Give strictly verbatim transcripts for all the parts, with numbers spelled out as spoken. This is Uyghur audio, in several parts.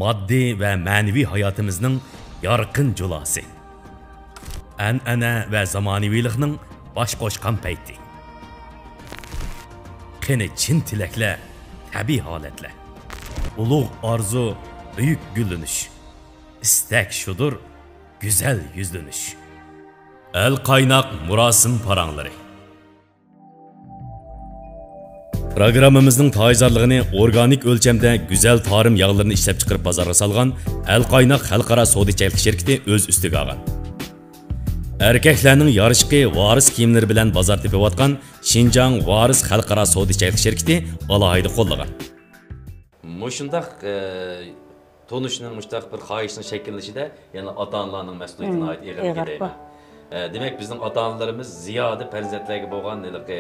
ماددىي ۋە مەنىۋى ھاياتىمىزنىڭ يارقىن جۇلاسى. ئەنئەنە ۋە زامانىۋىلىقنىڭ باش قوشقان پەيتى. قېنى چىن تىلەكلەر، تەبىئىي ھالەتلەر. ئۇلۇغ ئارزۇ، بۈيۈك گۈللىنىش. ئىستەك شۇدۇر، گۈزەل يۈزلىنىش. ئەل قايناق مۇراسىم پاراڭلىرى. پروگراممىمىزنىڭ تايىنزارلىقىنى ئورگانىك ئۆلچەمدە گۈزەل تارىم ياغلىرىنى ئىشلەپچىقىرىپ بازارغا سالغان ئەل قايناق خەلقئارا سودا چەكلىك شىركىتى ئۆز ئۈستىگە ئالغان. ئەركەكلەرنىڭ يارىشقى ۋارىس كىيىملىرى بىلەن بازار تېپىۋاتقان شىنجاڭ ۋارىس خەلقئارا سودا چەكلىك شىركىتى ئالاھىدە قوللىغان. مۇشۇنداق، ئە، تونۇشنىڭ، مۇشۇنداق بىر خاھىشنىڭ شەكىللىنىشىدە يەنە ئاتا-ئانىلارنىڭ مەسئۇلىيىتى مم، ناھايىتى ئېغىركەن ئېغىر دەيمەن. بار. ئە، دېمەك، بىزنىڭ ئاتا-ئانىلىرىمىز زىيادە پەرزەنتلەرگە بولغان ھېلىقى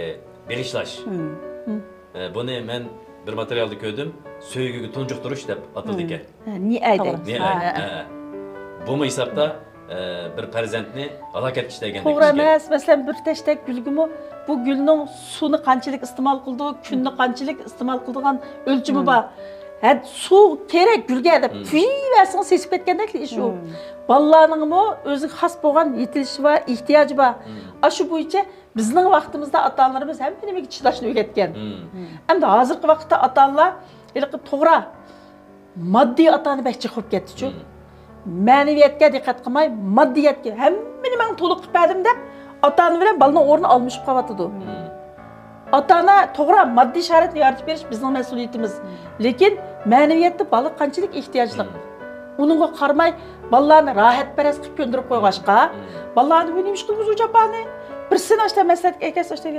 بېغىشلاش. مم، مم. ئە، بۇنى مەن بىر ماتېرىيالدا كۆردۈم، سۆيگۈگە تۇنجۇقتۇرۇش دەپ ئاتىلىدىكەن. مم. ھە، نىئەي توغرا. دەيدۇ. نىئەي، ھە. ھە. بۇمۇ ھېسابتا، ئە، بىر پەرزەنتنى ھالاكەتكە ئىشلەيدىغان توغرا دېگەن گەپ. ئەمەس. مەسىلەن، بىر تەشتەك گۈلگىمۇ بۇ گۈلنىڭ سۇنى قانچىلىك ئىستېمال قىلىدۇ، كۈننى قانچىلىك ئىستېمال قىلىدىغان ئۆلچىمى مم. بار. ھە، سۇ كېرەك گۈلگە دەپ مم. قۇيۇۋەرسىڭ سېسىپ كەتكەندەك ئىش ئۇ. مم. بالىلارنىڭمۇ ئۆزىگە خاس بولغان يېتىلىشى بار، ئېھتىياجى بار. مم. ئاشۇ بويىچە بىزنىڭ ۋاقتىمىزدا ئاتا-ئانىلىرىمىز ھەممە نېمىگە چىداشنى ئۆگەتكەن. مم. ئەمدى ھازىرقى ۋاقىتتا ئاتا-ئانىلار ھېلىقى توغرا ماددىي ئاتا-ئانا بەك جىق بولۇپ كەتتىچۇ. مم. مەنىۋىيەتكە دىققەت قىلماي، ماددىيەتكە، ھەممىنى مەن تولۇق قىلىپ بەردىم دەپ، ئاتا-ئانا بىلەن بالىنىڭ ئورنى ئالمىشىپ قاۋاتىدۇ. مم. ئاتا-ئانا توغرا ماددىي شارائىتنى يارىتىپ بېرىش بىزنىڭ مەسئۇلىيىتىمىز. مم. لېكىن مەنىۋىيەتتە بالا قانچىلىك ئېھتىياجلىق. مم. ئۇنىڭغا قارىماي، بالىلارنى راھەتپەرەس قىلىپ كۆندۈرۈپ قويغاچقا، مم. بالىلارنى بۇ نېمە ئىش قىلىمىز ئۇ جاپانى؟ بىرسىنى ئاشتا مەسلىھەتكە ئەكەلسە ئاشتا،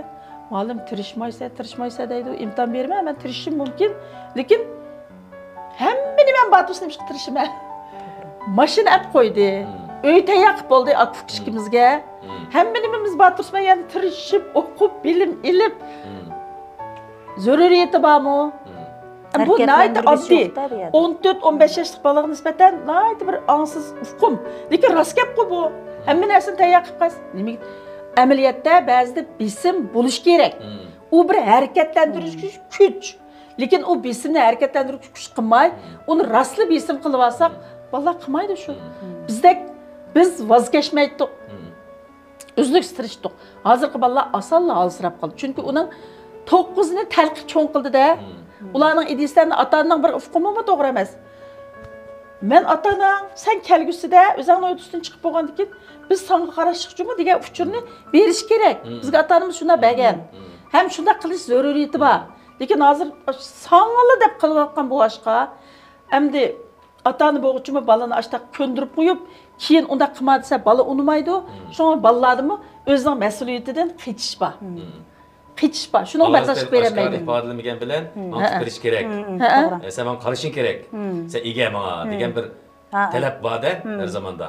مۇئەللىم، تىرىشمايسەن، تىرىشمايسەن دەيدۇ، ئىمتىھان بېرىمەن، مەن تىرىشىشىم مۇمكىن. لېكىن ھەممىنى مەن باتۇرسىنىم ئىشقا تىرىشىمەن. ماشىنا ئەپ قويدى. مم. ئۆي تەييار قىلىپ بولدى ئاكا ئۇكا مم. ئىككىمىزگە. مم. ھەممىنى مەن باتۇرسىمەن، يەنە تىرىشىپ، ئوقۇپ، بىلىم ئېلىپ. مم. زۆرۈرىيىتى بارمۇ؟ مم. بۇ ھەرىكەتلەندۈرگۈچى ناھايىتى ئاددىي. يوق-تا بۇ يەردە. ئون تۆت، ئون بەش ياشلىق بالىغا نىسبەتەن ناھايىتى بىر ئاڭسىز ئۇقۇم. لېكىن راست گەپقۇ بۇ. ھەممە نەرسىنى تەييار قىلىپ قالسا، نېمىگە؟ ئەمەلىيەتتە بەزىدە بېسىم بولۇش كېرەك. مم. ئۇ بىر ھەرىكەتلەندۈرگۈچ كۈچ. لېكىن ئۇ بېسىمنى ھەرىكەتلەندۈرگۈچ كۈچ قىلماي، ئۇنى راستلا بېسىم قىلىۋالساق، بالىلار قىلمايدۇ شۇ. بىزدەك بىز ۋاز كەچمەيتتۇق. ئۈزلۈكسىز تىرىشتۇق. ھازىرقى بالىلار ئاسانلا ھالسىراپ قالدى. چۈنكى ئۇنىڭ توققۇزىنى تەلقى چوڭ قىلدى-دە. ئۇلارنىڭ ئىدىيىسىدە ئاتا-ئانىنىڭ بىر ئۇقۇمىمۇ توغرا ئەمەس. مەن ئاتا-ئانا، سەن كەلگۈسىدە ئۆزۈڭنىڭ ئوردىسىدىن چىقىپ بولغاندىن كېيىن، بىز ساڭا قاراشلىق جۇمۇ دېگەن ئۇچۇرنى بېرىش كېرەك. بىزگە ئاتا-ئانىمىز شۇنداق بەرگەن. ھەم شۇنداق قىلىش زۆرۈرىيىتى بار. لېكىن ھازىر ساڭىلا دەپ قىلىۋاتقان بولغاچقا، ئەمدى ئاتا-ئانا بولغۇچىمۇ بالىنى ئاشتاق كۆندۈرۈپ قويۇپ، كېيىن ئۇنداق قىلما دېسە، بالا ئۇنىمايدۇ. شۇڭا بالىلاردىمۇ ئۆزىنىڭ مەسئۇلىيىتىدىن قېچىش بار. قېچىش بار. شۇنىڭغا بەرداشلىق بېرەلمەيدۇ. ئاشكارا ئىپادىلىمىگەن بىلەن، ماڭا قېرىش كېرەك. توغرا. ئە، سەن ماڭا قارىشىڭ كېرەك. سەن ئىگە ماڭا دېگەن بىر تەلەپ بار-دە، ھەر زاماندا.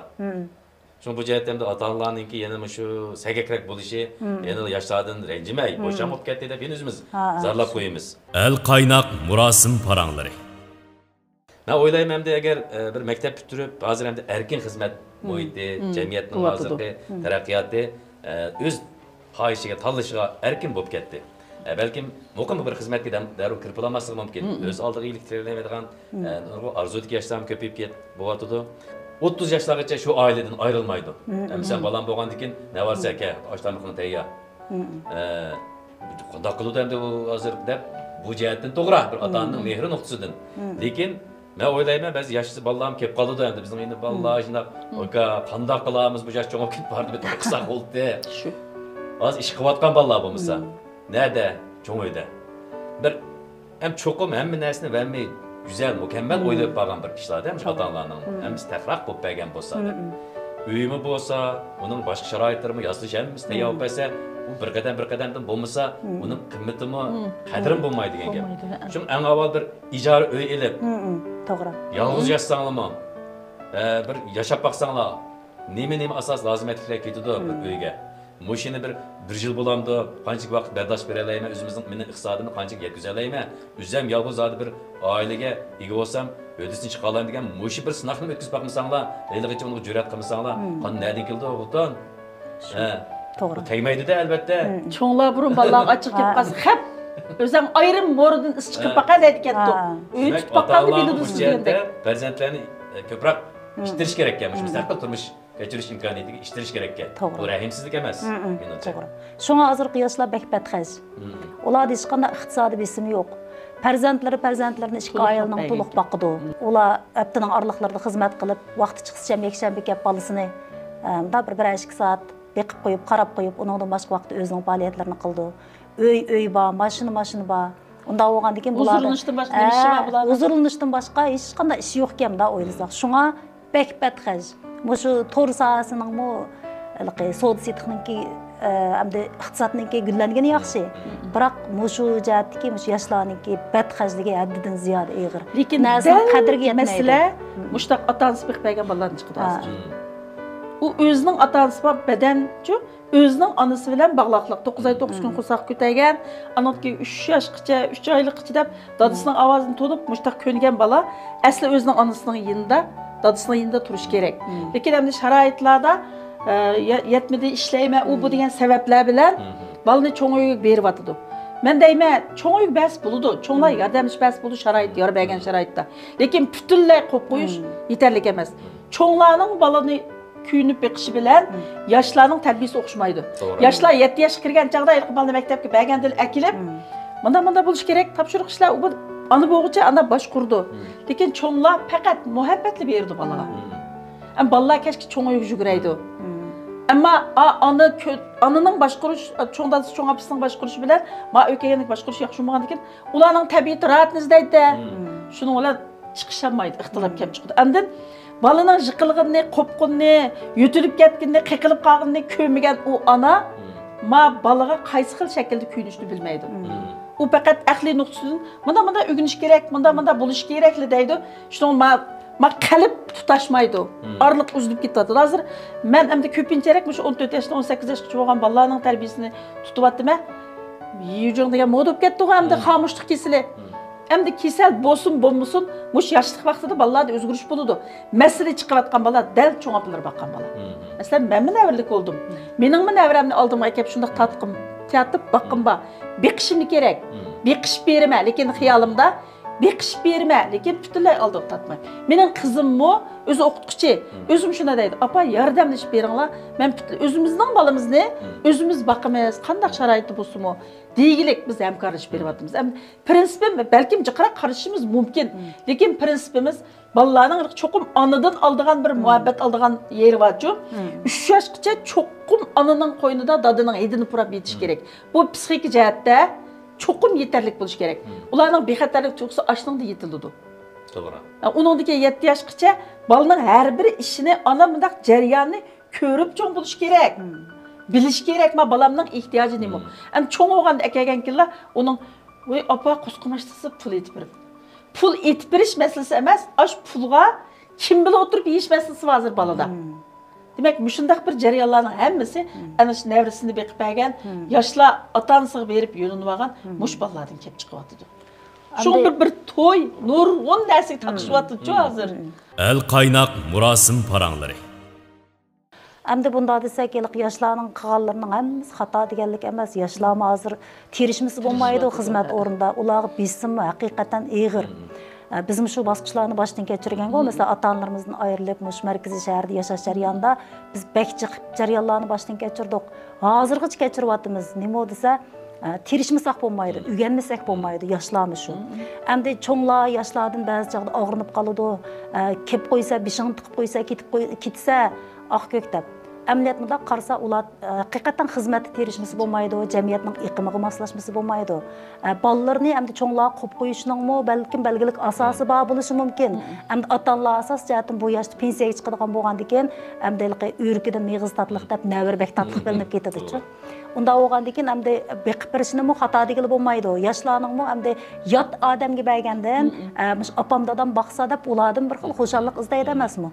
شۇڭا بۇ جەھەتتە ئەمدى ئاتا-ئانىلارنىڭكى يەنە مۇشۇ سەگەكرەك بولۇشى، يەنە ياشلاردىن رەنجىمەي، بوشاڭ بولۇپ كەتتى دەپ يەنە ئۆزىمىز زارلاپ قويىمىز. ئەل قايناق مۇراسىم پاراڭلىرى. مەن ئويلايمەن، ئەمدى ئەگەر، ئە، بىر مەكتەپ پۈتتۈرۈپ، ھازىر ئەمدى ئەركىن خىزمەت مۇھىتى، جەمئىيەتنىڭ ھازىرقى تەرەققىياتى، ئە، ئۆز خاھىشىغا، تاللىشىغا ئەركىن بولۇپ كەتتى. ئە، بەلكىم مۇقىم بىر خىزمەتكە دەم-، دەررۇ كىرىپ بولالماسلىقى مۇمكىن. ئۆز ئالدىغا ئىگىلىك تىكلەيدىغان، ئە، نۇرغۇن ئارزۇدىكى ياشلارمۇ كۆپىيىپ كەت-، بولۇۋاتىدۇ. ئوتتۇز ياشلارغىچە شۇ ئائىلىدىن ئايرىلمايدۇ. ئەمدى سەن بالام بولغاندىن كېيىن نەۋارىسى ئەكە، ئاش-تامىقىڭ تەييار. ئە، قانداق قىلىدۇ ئەمدى ئۇ ھازىر دەپ، بۇ جەھەتتىن توغرا، بىر ئاتا-ئانىنىڭ مېھرى نۇقتىسىدىن. لېكىن مەن ئويلايمەن، بەزى ياشسى بالىلارمۇ كېلىپ قالىدۇ ئەمدى بىزنىڭ ئۆيدە بالىلار شۇنداق، ئاكا، قانداق قىلامىز، بۇ ياش چوڭىيىپ كېتىپ بارىدۇ، بىر قىلساق بولدى. شۇ. ھازىر ئىش قىلىۋاتقان بالىلار بولمىسا. نەدە؟ چوڭ ئۆيدە. بىر ھەم چوقۇم ھەممە نەرسىنى ھەممە گۈزەل، مۇكەممەل ئويلاپ بارغان بىر ئىشلار-دە، مۇشۇ ئاتا-ئانىلارنىڭ ھەممىسى تەقراق بولۇپ بەرگەن بولسا دەپ. ئۆيىمۇ بولسا، ئۇنىڭ باشقا شارائىتلىرىمۇ ياسىلىش ھەممىسى تەييار بولۇپ بەرسە، ئۇ بىر قەدەم، بىر قەدەمدىن بولمىسا، ئۇنىڭ قىممىتىمۇ، قەدرىمۇ بولمايدۇ دېگەن گەپ. شۇڭا ئەڭ ئاۋۋال بىر ئىجارە ئۆي ئېلىپ، توغرا. يالغۇز ياشىساڭلارمۇ، ئە، بىر ياشاپ باقساڭلار، نېمە-نېمە ئاساس لازىمەتلىكلەر كېتىدۇ بىر ئۆيگە. مۇشۇنى بىر، بىر يىل بولامدۇ، قانچىلىك ۋاقىت بەرداشلىق بېرەلەيمەن، ئۆزىمىزنىڭ مىللىي ئىقتىسادىمنى قانچىلىك يەتكۈزەلەيمەن، ئۆزۈم يالغۇز زادى بىر ئائىلىگە ئىگە بولسام، ھۆددىسىنى چىقالايمەن دېگەن مۇشۇ بىر سىناقنى ئۆتكۈزۈپ باقمىساڭلار، ھېلىغىچە ئۇنىڭغا جۈرئەت قىلمىساڭلار، قانداق نەدىن كېلىدۇ بۇ پۇل؟ ھە. توغرا. بۇ تەگمەيدۇ-دە، ئەلۋەتتە. چوڭلار بۇرۇن بالىلارغا ئاچچىق گەپ قىلسا، خەپ! ئۆزۈڭ ئايرىم مورىدىن ئىس چىقىرىپ باقە دەيدىكەنتۇ. ئا. ئۆي دېمەك، تۇتۇپ باققاندا ئاتا-ئانىلار بىلىدۇ مۇشۇ سىز جەھەتتە دېگەندەك. پەرزەنتلەرنى، ئە، كۆپرەك ئىتتىرىش كېرەككەن، مۇشۇ مۇستەقىل تۇرمۇش كەچۈرۈش ئىمكانىيىتىگە ئىتتىرىش كېرەككەن. توغرا. بۇ رەھىمسىزلىك ئەمەس، مېنىڭچە. توغرا. شۇڭا ھازىرقى ياشلار بەك بەتخەج. ئۇلاردا ھېچقانداق ئىقتىسادىي بېسىم يوق. پەرزەنتلىرى پەرزەنتلىرىنى ئىككى ئائىلىنىڭ تولۇق باقىدۇ. ئۇلار ھەپتىنىڭ ئارىلىقلىرىدا خىزمەت قىلىپ، ۋاقتى چىقسىچە يەكشەنبە كەپ بالىسىنى، ئە، مۇنداق بىر، بىرەر ئىككى سائەت بېقىپ قويۇپ، قاراپ قويۇپ، ئۇنىڭدىن باشقا ۋاقىتتا ئۆزىنىڭ پائالىيەتلىرىنى قىلىدۇ. ئۆي، ئۆي بار، ماشىنا، ماشىنا بار. ئۇنداق بولغاندىكىن بۇلاردا ھۇزۇرلىنىشتىن باشقا نېمە ئىشى بار بۇلارنىڭ؟ ھۇزۇرلىنىشتىن باشقا ھېچقانداق ئىشى يوقكەن، مۇنداق ئويلىساق. شۇڭا بەك بەتخەج. مۇشۇ تور ساھەسىنىڭمۇ ھېلىقى سودا سېتىقنىڭكى، ئە، ئەمدى ئىقتىسادنىڭكى گۈللەنگىنى ياخشى. بىراق مۇشۇ جەھەتتىكى مۇشۇ ياشلارنىڭكى بەتخەجلىكى ھەددىدىن زىيادە ئېغىر. لېكىن نەرسىنىڭ دەل قەدرىگە يەتمەيدۇ. مەسىلە مۇشۇنداق ئاتا-ئانىسى بېقىپ بەرگەن بالىلارنى چىقىدۇ ھازىر. ئۇ ئۆزىنىڭ ئاتا-ئانىسى بار، بەدەنچۇ، ئۆزىنىڭ ئانىسى بىلەن باغلاقلىق، توققۇز ئاي توققۇز كۈن قورساققا كۆتەرگەن، ئانىڭدىكى ئۈچ ياشقىچە، ئۈچ ئايلىققىچە دەپ دادىسىنىڭ ئاۋازىنى تونۇپ مۇشتاق كۆنگەن بالا ئەسلى ئۆزىنىڭ ئانىسىنىڭ يېنىدا، دادىسىنىڭ يېنىدا تۇرۇشى كېرەك. لېكىن ئەمدى شارائىتلاردا، ئە، يە-، يەتمىدى، ئىشلەيمەن، ئۇ بۇ دېگەن سەۋەبلەر بىلەن بالىنى چوڭ ئۆيگە بېرىۋاتىدۇ. مەن دەيمەن، چوڭ ئۆيگە بەرسە بولىدۇ، چوڭلار ياردەملىشىپ بەرسە بولىدۇ، شارائىت يار بەرگەن شارائىتتا. لېكىن پۈتۈنلەي قويۇپ قويۇش يېتەرلىك ئەمەس. چوڭلارنىڭ بالىنى كۆيۈنۈپ بېقىشى بىلەن ياشلارنىڭ تەربىيىسى ئوخشىمايدۇ. توغرا. ياشلار يەتتە ياشقا كىرگەن چاغدا ھېلىقى بالىنى مەكتەپكە بەرگەندىلا ئەكېلىپ، مۇنداق، مۇنداق بولۇشى كېرەك، تاپشۇرۇق ئىشلار، ئۇ بۇ ئانا بولغۇچە ئانا باشقۇرىدۇ. لېكىن چوڭلار پەقەت مۇھەببەتلا بېرىدۇ بالىغا. ئەمما بالىلار كەچكە چوڭ ئۆيگە يۈگۈرەيدۇ. ئەمما ئا-، ئانا كۆ-، ئانىنىڭ باشقۇرۇش، چوڭ دادىسى، چوڭ ئاپىسىنىڭ باشقۇرۇشى بىلەن ما ئۆي كەلگەندىكىن باشقۇرۇش ياخشى بولمىغاندىكىن، ئۇلارنىڭ تەبىئىتى راھەتنى ئىزدەيدۇ. شۇنىڭ بىلەن چىقىشالمايدۇ، ئىختىلاپ كېلىپ چىقىدۇ. ئاندىن بالىنىڭ يىقىلغىنىنى، قوپقىنىنى، يۆتىلىپ كەتكىنىنى، قېقىلىپ قالغىنىنى كۆرمىگەن ئۇ ئانا ما بالىغا قايسى خىل شەكىلدە كۆيۈنۈشنى بىلمەيدۇ. ئۇ پەقەت ئەقلىي نۇقتىسىدىن مۇنداق، مۇنداق ئۆگىنىش كېرەك، مۇنداق، مۇنداق بولۇش كېرەكلا دەيدۇ. شۇنىڭ ما، ما قەلب تۇتاشمايدۇ. ئارىلىق ئۈزۈلۈپ كېتىۋاتىدۇ. ھازىر مەن ئەمدى كۆپىنچىرەك مۇشۇ ئون تۆت ياشتىن ئون سەككىز ياشقىچە بولغان بالىلارنىڭ تەربىيىسىنى تۇتۇۋاتىمەن. يۈجۈڭ دېگەن مودا بولۇپ كەتتىغۇ ئەمدى خامۇشلۇق كېسىلى. ئەمدى كېسەل بولسۇن بولمىسۇن، مۇشۇ ياشلىق ۋاقتىدا بالىلاردا ئۆزگىرىش بولىدۇ. مەسىلە چىقىۋاتقان بالا دەل چوڭ ئاپىلىرى باققان بالا. مەسىلەن، مەنمۇ نەۋرىلىك بولدۇم. مېنىڭمۇ نەۋرەمنى ئالدىمغا ئەكەپ شۇنداق تارتقۇم، تارتىپ باققۇم بار. بېقىشىمنى كېرەك. بېقىشىپ بېرىمەن، لېكىن خىيالىمدا بېقىشىپ بېرىمەن، لېكىن پۈتۈنلەي ئالدىغا تارتماي. مېنىڭ قىزىممۇ ئۆزى ئوقۇتقۇچى، ئۆزۈم شۇنداق دەيدۇ، ئاپا، ياردەملىشىپ بېرىڭلار، مەن پۈتۈن-، ئۆزىمىزنىڭ بالىمىزنى ئۆزىمىز باقىمىز، قانداق شارائىتتا بولسىمۇ دېگۈلۈك بىز ھەمكارلىشىپ بېرىۋاتىمىز. ئەمدى پىرىنسىپىم، بەلكىم جىقراق قارىشىمىز مۇمكىن، لېكىن پىرىنسىپىمىز بالىلارنىڭ چوقۇم ئانىدىن ئالىدىغان بىر مۇھەببەت ئالىدىغان يېرى بارچۇ. ئۈچ ياشقىچە چوقۇم ئانىنىڭ قوينىدا دادىنىڭ ھىدىنى پۇراپ يېتىش كېرەك. بۇ پسىخىكا جەھەتتە چوقۇم يېتەرلىك بولۇشى كېرەك. ئۇلارنىڭ بىخەتەرلىك تۇيغۇسى ئاشۇنىڭدا يېتىلىدۇ. توغرا. ئۇنىڭدىن كېيىن يەتتە ياشقىچە بالىنىڭ ھەر بىر ئىشىنى ئانا مۇنداق جەرياننى كۆرۈپ چوڭ بولۇش كېرەك. بىلىش كېرەك، ما بالامنىڭ ئېھتىياجى نېمە. ئەمدى چوڭ بولغاندا ئەكەلگەنكىنلا ئۇنىڭ، ۋاي ئاپا، قۇسقۇم ئاچتى دېسە پۇل ئېتىپ بېرىمەن. پۇل ئېتىپ بېرىش مەسىلىسى ئەمەس، ئاشۇ پۇلغا كىم بىلەن ئولتۇرۇپ يېيىش مەسىلىسى بار ھازىر بالىدا. دېمەك، مۇشۇنداق بىر جەريانلارنىڭ ھەممىسى ئەنە شۇ نەۋرىسىنى بېقىپ بەرگەن ياشلار ئاتا-ئانىسىغا بېرىپ يۆلىنىۋالغان مۇشۇ بالىلاردىن كېلىپ چىقىۋاتىدۇ. شۇڭا بىر، بىر توي نۇرغۇن نەرسىگە تاقىشىۋاتىدۇچۇ ھازىر. ئەل قايناق مۇراسىم پاراڭلىرى. ئەمدى بۇنداق دېسەك، ھېلىقى ياشلارنىڭ قىلغانلىرىنىڭ ھەممىسى خاتا دېگەنلىك ئەمەس. ياشلارمۇ ھازىر تىرىشمىسا بولمايدۇ، خىزمەت ئورنىدا ئۇلارغا بېسىم ھەقىقەتەن ئېغىر. ئە، بىزمۇ شۇ باسقۇچلارنى باشتىن كەچۈرگەنغۇ، مەسىلەن، ئاتا-ئانىلىرىمىزدىن ئايرىلىپ، مۇشۇ مەركىزىي شەھەردە ياشاش جەريانىدا بىز بەك جىق جەريانلارنى باشتىن كەچۈردۇق. ھازىرغىچە كەچۈرۈۋاتىمىز. نېمە دېسە، ئە، تىرىشمىساق بولمايدۇ، ئۆگەنمىسەك بولمايدۇ، ياشلارمۇ شۇ. ئەمدى چوڭلار ياشلاردىن بەزى چاغدا ئاغرىنىپ قالىدۇ، ئە، كېلىپ قويسا، بېشىڭنى تىقىپ قويسا، كېتىپ قوي-، كېتىسە، ئاق كۆك دەپ. ئەمەلىيەت مۇنداق قارىسا، ئۇلار، ئە، ھەقىقەتەن خىزمەتتە تىرىشمىسا بولمايدۇ، جەمئىيەتنىڭ ئېقىمىغا ماسلاشمىسا بولمايدۇ. ئە، بالىلىرىنى ئەمدى چوڭلارغا قويۇپ قويۇشنىڭمۇ بەلكىم بەلگىلىك ئاساسى بار بولۇشى مۇمكىن. ئەمدى ئاتا-ئانىلار ئاساسىي جەھەتتىن بۇ ياشتا پېنسىيەگە چىقىدىغان بولغاندىكىن، ئەمدى ھېلىقى ئۆركىدىن مېغىز تاتلىق دەپ نەۋرە بەك تاتلىق بىلىنىپ كېتىدۇچۇ. ئۇنداق بولغاندىكىن ئەمدى بېقىپ بېرىشنىمۇ خاتا دېگىلى بولمايدۇ. ياشلارنىڭمۇ ئەمدى يات ئادەمگە بەرگەندىن، ئە، مۇشۇ ئاپام دادام باقسا دەپ ئۇلاردىن بىر خىل خۇشاللىق ئىزدەيدۇ ئەمەسمۇ؟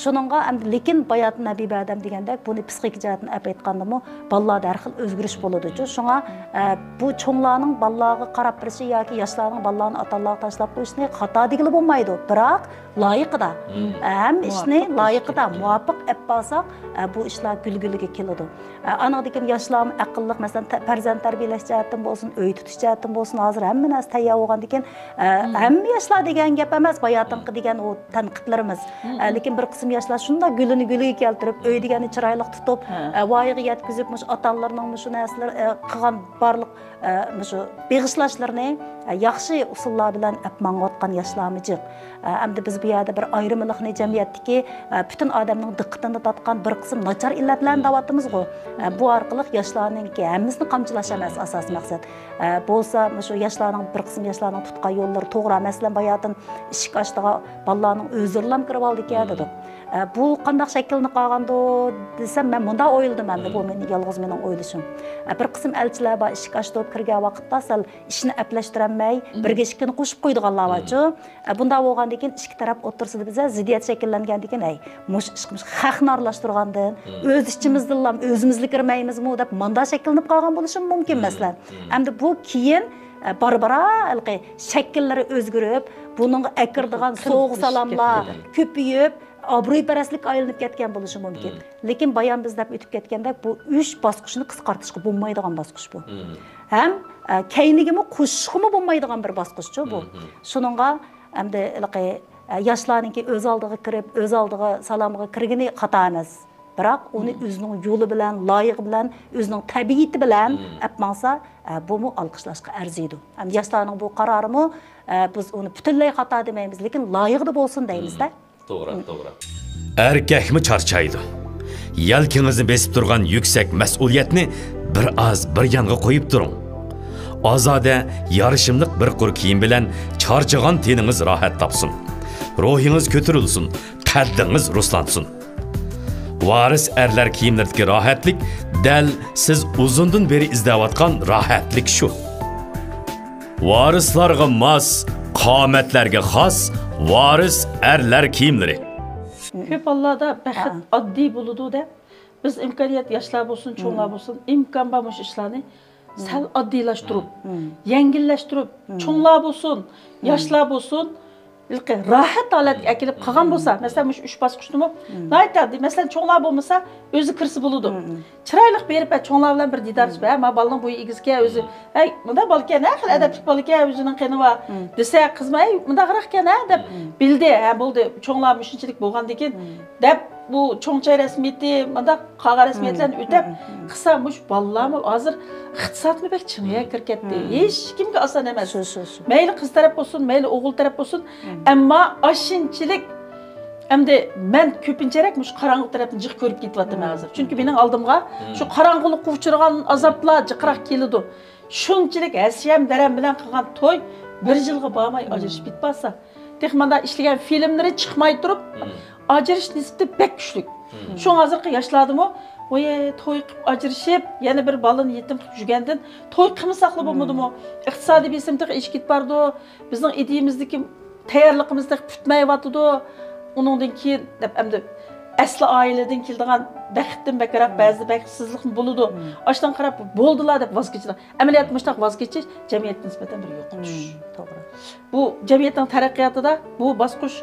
شۇنىڭغا ئەمدى، لېكىن باياتىن ھەبىبە ئادەم دېگەندەك، بۇنى پسىخىكا جەھەتتىن ئەپ ئېيتقاندىمۇ، بالىلاردا ھەر خىل ئۆزگىرىش بولىدۇچۇ. شۇڭا، ئە، بۇ چوڭلارنىڭ بالىلارغا قاراپ بېرىشى ياكى ياشلارنىڭ بالىلارنى ئاتا-ئانىلارغا تاشلاپ قويۇشىنى خاتا دېگىلى بولمايدۇ. بىراق، لايىقىدا، ھەم ئىشنى مۇۋاپىق لايىقىدا، مۇۋاپىق ئەپ بارساق، بۇ ئىشلار گۈلگۈلىگە كېلىدۇ. ئانىڭدىن كېيىن ياشلارمۇ قىللىق، مەسىلەن، تە-، پەرزەنت تەربىيەلەش جەھەتتىن بولسۇن، ئۆي تۇتۇش جەھەتتىن بولسۇن، ھازىر ھەممە نەرسە تەييار بولغاندىكىن، ئە، ھەممە ياشلار دېگەن گەپ ئەمەس، باياتىنقى دېگەن ئۇ تەنقىدلىرىمىز. ئە، لېكىن بىر قىسىم ياشلار شۇنداق گۈلىنى گۈلىگە كەلتۈرۈپ، ئۆي دېگەننى چىرايلىق تۇتۇپ، ئە، ۋايىغا يەتكۈزۈپ، مۇشۇ ئاتا-ئانىلىرىنىڭ مۇشۇ نەرسىلەر، ئە، قىلغان بارلىق، ئە، مۇشۇ بېغىشلاشلىرىنى، ئە، ياخشى ئۇسۇللار بىلەن ئەپ ماڭىۋاتقان ياشلارمۇ جىق. ئە، ئەمدى بىز بۇ يەردە بىر ئايرىملىقنى جەمئىيەتتىكى، ئە، پۈتۈن ئادەمنىڭ دىققىتىنى تارتقان بىر قىسىم ناچار ئىللەتلەرنى دەۋاتىمىزغۇ. ئە، بۇ ئارقىلىق ياشلارنىڭكى ھەممىسىنى قامچىلاش ئەمەس ئاساسىي مەقسەت. ئە، بولسا مۇشۇ ياشلارنىڭ، بىر قىسىم ياشلارنىڭ تۇتقان يوللىرى توغرا. مەسىلەن، باياتىن ئىشىك ئاشتىغا بالىلارنىڭ ئۆزلىرىلام كىرىۋالدىكەن دېدۇق. ئە، بۇ قانداق شەكىللىنىپ قالغاندۇ دېسەم، مەن مۇنداق ئويلىدىم ئەمدى، بۇ مېنىڭ يالغۇز مېنىڭ ئويلىشىم. ئە، بىر قىسىم ئەلچىلەر بار، ئىشىك ئاشتۇرۇپ كىرگەن ۋاقىتتا سەل ئىشنى ئەپلەشتۈرەلمەي، بىرگە ئىككىنى قوشۇپ قويىدىغانلار بارچۇ. ئە، بۇنداق بولغاندىن كېيىن ئىككى تەرەپ ئوتتۇرىسىدا بىزە زىددىيەت شەكىللەنگەندىن كېيىن، ھەي، مۇشۇ ئىشقا مۇشۇ خەقنى ئارىلاشتۇرغاندىن، ئۆز ئىچىمىزدىنلا ئۆزىمىزلا كىرمەيمىزمۇ دەپ مۇنداق شەكىللىنىپ قالغان بولۇشىمۇ مۇمكىن، مەسىلەن. ئەمدى بۇ كېيىن، ئە، بارا-بارا ھېلىقى شەكىللىرى ئۆزگىرىپ، بۇنىڭغا ئەكىرىدىغان سوۋغا-سالاملار كۆپىيىپ، ئابرۇيپەرەسلىككە ئايلىنىپ كەتكەن بولۇشى مۇمكىن. لېكىن بايام بىز دەپ ئۆتۈپ كەتكەندەك، بۇ ئۈچ باسقۇچنى قىسقارتىشقا بولمايدىغان باسقۇچ بۇ. ھەم، ئە، كەينىگىمۇ قوشۇشقىمۇ بولمايدىغان بىر باسقۇچچۇ بۇ. شۇنىڭغا ئەمدى ھېلىقى، ئە، ياشلارنىڭكى ئۆز ئالدىغا كىرىپ، ئۆز ئالدىغا سالامغا كىرگىنى خاتا ئەمەس. بىراق ئۇنى ئۆزىنىڭ يولى بىلەن، لايىقى بىلەن، ئۆزىنىڭ تەبىئىتى بىلەن ئەپ ماڭسا، ئە، بۇمۇ ئالقىشلاشقا ئەرزىيدۇ. ئەمدى ياشلارنىڭ بۇ قارارىمۇ، ئە، بىز ئۇنى پۈتۈنلەي خاتا دېمەيمىز، لېكىن لايىقىدا بولسۇن دەيمىز-دە. توغرا، توغرا. ئەركەكمۇ چارچايدۇ. يەلكىڭىزنى بېسىپ تۇرغان يۈكسەك مەسئۇلىيەتنى بىر ئاز بىر يانغا قويۇپ تۇرۇڭ. ئازادە، يارىشىملىق بىر قۇر كىيىم بىلەن چارچىغان تېنىڭىز راھەت تاپسۇن. روھىڭىز كۆتۈرۈلسۇن، قەددىڭىز رۇسلانسۇن. ۋارىس ئەرلەر كىيىملىرىدىكى راھەتلىك دەل سىز ئۇزۇندىن بېرى ئىزدەۋاتقان راھەتلىك شۇ. ۋارىسلارغا ماس، قامەتلەرگە خاس ۋارىس ئەرلەر كىيىملىرى. كۆپ ھاللاردا بەخت ئاددىي بولىدۇ دەپ، بىز ئىمكانىيەت، ياشلار بولسۇن، چوڭلار بولسۇن، ئىمكان بار مۇشۇ ئىشلارنى سەل ئاددىيلاشتۇرۇپ، يەڭگىللەشتۈرۈپ، چوڭلار بولسۇن، ياشلار بولسۇن، ھېلىقى راھەت ھالەتكە ئەكېلىپ قالغان بولسا، مەسىلەن، مۇشۇ ئۈچ باسقۇچنىمۇ ناھايىتى ئاددىي. مەسىلەن، چوڭلار بولمىسا، ئۆزى كىرسە بولىدۇ. چىرايلىق بېرىپ، ھە، چوڭلار بىلەن بىر دىدارلىشىپ، ھە، ما بالىنىڭ بويى ئېگىزكەن، ئۆزى، ھەي، مۇنداق بالىكەن، ھە، خېلى ئەدەپلىك بالىكەن، ئۆزىنىڭ قېنى بار دېسە، قىزمۇ، ھەي، مۇنداقراقكەن، ھە، دەپ بىلدى. ھە، بولدى، چوڭلار مۇشۇنچىلىك بولغاندىكىن دەپ، بۇ چوڭ چاي رەسمىيىتى، مۇنداق قالغان رەسمىيەتلەرنى ئۆتەپ قىلسا، مۇشۇ بالىلارمۇ ھازىر ئىقتىسادمۇ بەك چىڭىيە كىرىپ كەتتى. ھېچكىمگە ئاسان ئەمەس. شۇ، شۇ، شۇ. مەيلى قىز تەرەپ بولسۇن، مەيلى ئوغۇل تەرەپ بولسۇن، ئەمما ئاشۇنچىلىك، ئەمدى مەن كۆپىنچىرەك مۇشۇ قاراڭغۇ تەرەپنى جىق كۆرۈپ كېتىۋاتىمەن ھازىر. چۈنكى مېنىڭ ئالدىمغا شۇ قاراڭغۇلۇققا ئۇچرىغان ئازابلار جىقراق كېلىدۇ. شۇنچىلىك ھەسسىيەم دەرەم بىلەن قىلغان توي بىر يىلغا بارماي ئاجرىشىپ كېتىپ قالسا، تېخى ماندا ئىشلىگەن فىلىملىرى چىقماي تۇرۇپ، ئاجرىشىش نىسبىتى بەك كۈچلۈك. شۇڭا ھازىرقى ياشلاردىمۇ، ۋاي، توي قىلىپ ئاجرىشىپ، يەنە بىر بالىنى يېتىم قىلىپ يۈرگەندىن توي قىلمىساقلا بولمىدىمۇ؟ ئىقتىسادىي بېسىم تېخى ئېشىپ كېتىپ بارىدۇ. بىزنىڭ ئىدىيىمىزدىكى تەييارلىقىمىز تېخى پۈتمەيۋاتىدۇ. ئۇنىڭدىن كېيىن دەپ ئەمدى ئەسلى ئائىلىدىن كېلىدىغان بەختتىن بەكرەك بەزىدە بەختسىزلىقمۇ بولىدۇ. ئاشتىن قاراپ بولدىلا دەپ ۋاز كېچىدۇ. ئەمەلىيەتتە مۇشۇنداق ۋاز كېچىش جەمئىيەتكە نىسبەتەن بىر يوقىتىش. توغرا. بۇ جەمئىيەتنىڭ تەرەققىياتىدا بۇ باسقۇچ،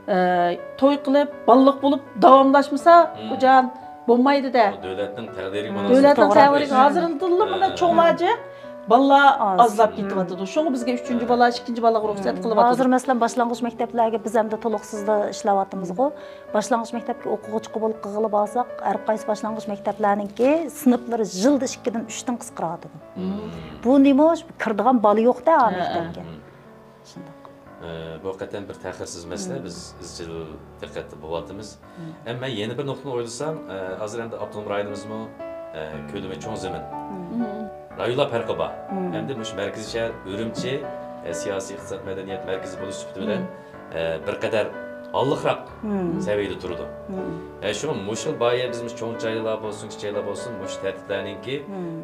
ئە، توي قىلىپ، بالىلىق بولۇپ داۋاملاشمىسا، ئۇجان بولمايدۇ-دە. بۇ دۆلەتنىڭ تەقدىرىگە مۇناسىپ. دۆلەتنىڭ تەقدىرىگە ھازىرلىدىنلا مۇنداق چوڭلار جىق، بالىلار ئازلاپ كېتىۋاتىدۇ. شۇڭا بىزگە ئۈچىنچى بالا، ئىككىنچى بالىغا رۇخسەت قىلىۋاتىدۇ. ھازىر مەسىلەن باشلانغۇچ مەكتەپلەرگە بىز ئەمدى تولۇقسىزدا ئىشلەۋاتىمىزغۇ. باشلانغۇچ مەكتەپكە ئوقۇغۇچى قوبۇل قىلغىلى بارساق، ھەر قايسى باشلانغۇچ مەكتەپلەرنىڭكى سىنىپلىرى يىلدا ئىككىدىن، ئۈچتىن قىسقىرىۋاتىدۇ. بۇ نېمە؟ كىرىدىغان بالا يوق-دە ھە، مەكتەپكە. شۇنداق. ئە، بۇ ھەقىقەتەن بىر تەخىرسىز مەسىلە. بىز ئىزچىل دىققەتتە بولۇۋاتىمىز. ئەمما يەنە بىر نۇقتىنى ئويلىسام، ئە، ھازىر ئەمدى ئاپتونوم رايونىمىزمۇ، ئە، كۆلىمى چوڭ زېمىن. رايونلار پەرقى بار. ئەمدى مۇشۇ مەركىزىي شەھەر ئۈرۈمچى، ئە، سىياسىي، ئىقتىساد، مەدەنىيەت مەركىزى بولۇش سۈپىتى بىلەن، ئە، بىر قەدەر ھاللىقراق سەۋىيەدە تۇرىدۇ. ئە، شۇڭا مۇشۇ بايا بىز مۇشۇ چوڭ چايلار بولسۇن، كىچىك چايلار بولسۇن، مۇشۇ تەرتىپلەرنىڭكى،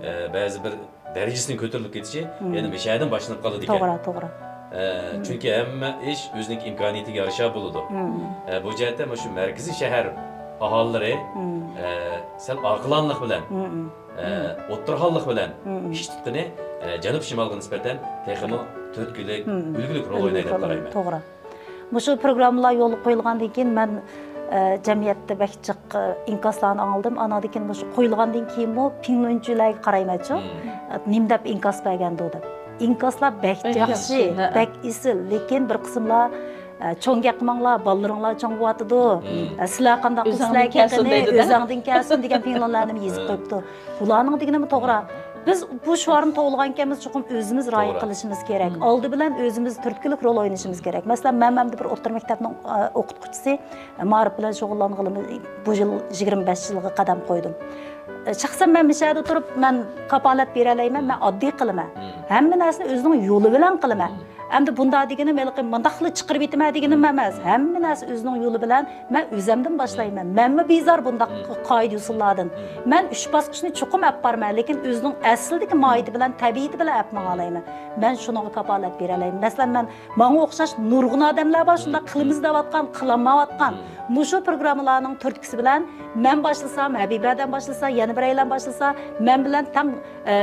ئە، بەزى بىر دەرىجىسىنىڭ كۆتۈرۈلۈپ كېتىشى يەنە مۇشۇ يەردىن باشلىنىپ قالىدىكەن. توغرا، توغرا. ئە، چۈنكى ھەممە ئىش ئۆزىنىڭكى ئىمكانىيىتىگە يارىشا بولىدۇ. ئە، بۇ جەھەتتە مۇشۇ مەركىزىي شەھەر ئاھالىلىرى، ئە، سەل ئاقىلانىلىق بىلەن، ئە، ئوتتۇرا ھاللىق بىلەن ئىش تۇتقىنى، ئە، جەنۇب شىمالغا نىسبەتەن تېخىمۇ تۈرتكىلىك، ئۈلگىلىك رول ئوينايدۇ دەپ قارايمەن. توغرا. مۇشۇ پروگراممىلار يولغا قويۇلغاندىن كېيىن مەن، ئە، جەمئىيەتتە بەك جىق، ئە، ئىنكاسلارنى ئاڭلىدىم. ئاناندىن كېيىن مۇشۇ قويۇلغاندىن كېيىنمۇ پىڭلۇنچۈلەرگە قارايمەنچۇ. ئە، نېمە دەپ ئىنكاس بەرگەندۇ دەپ. ئىنكاسلار بەك ياخشى، بەك ئېسىل. لېكىن بىر قىسىملار، ئە، «چوڭ گەپ قىلماڭلار، بالىلىرىڭلار چوڭ بولۇۋاتىدۇ. ئە، سىلەر قانداق قىلسىلەر كەتكىنى، ئۆزۈڭدىن كەلسۇن» دېگەن پىڭلۇنلارنى يېزىپ قويۇپتۇ. بۇلارنىڭ دېگىنىمۇ توغرا. بىز بۇ شوئارنى توۋلىغانكەنمىز، چوقۇم ئۆزىمىز رىئايە قىلىشىمىز كېرەك. ئالدى بىلەن ئۆزىمىز تۈرتكىلىك رول ئوينىشىمىز كېرەك. مەسىلەن، مەن، مەن بىر ئوتتۇرا مەكتەپنىڭ، ئە، ئوقۇتقۇچىسى، مائارىپ بىلەن شۇغۇللانغىلىمۇ بۇ يىل يىگىرمە بەش يىلغا قەدەم قويدۇم. شەخسەن مەن مۇشۇ يەردە تۇرۇپ، مەن كاپالەت بېرەلەيمەن، مەن ئاددىي قىلىمەن. ھەممە نەرسىنى ئۆزىنىڭ يولى بىلەن قىلىمەن. ئەمدى بۇنداق دېگىنىم، ھېلىقى مۇنداقلا چىقىرىپ ئېيتىمەن دېگىنىم ئەمەس. ھەممە نەرسە ئۆزىنىڭ يولى بىلەن، مەن ئۆزەمدىن باشلايمەن. مەنمۇ بىزار بۇنداق قائىدە-ئۇسۇللاردىن. مەن ئۈچ باسقۇچنى چوقۇم ئەپ بارىمەن، لېكىن ئۆزىنىڭ ئەسلىدىكى ماھىيىتى بىلەن، تەبىئىتى بىلەن ئەپ ماڭالايمەن. مەن شۇنىڭغا كاپالەت بېرەلەيمەن. مەسىلەن، مەن ماڭا ئوخشاش نۇرغۇن ئادەملەر بار، شۇنداق قىلىمىز دەۋاتقان، قىلالمايۋاتقان. مۇشۇ پروگراممىلارنىڭ تۈرتكىسى بىلەن مەن باشلىسام، ھەبىبەدەم باشلىسا، يەنە بىرەيلەن باشلىسا، مەن بىلەن تەڭ، ئە،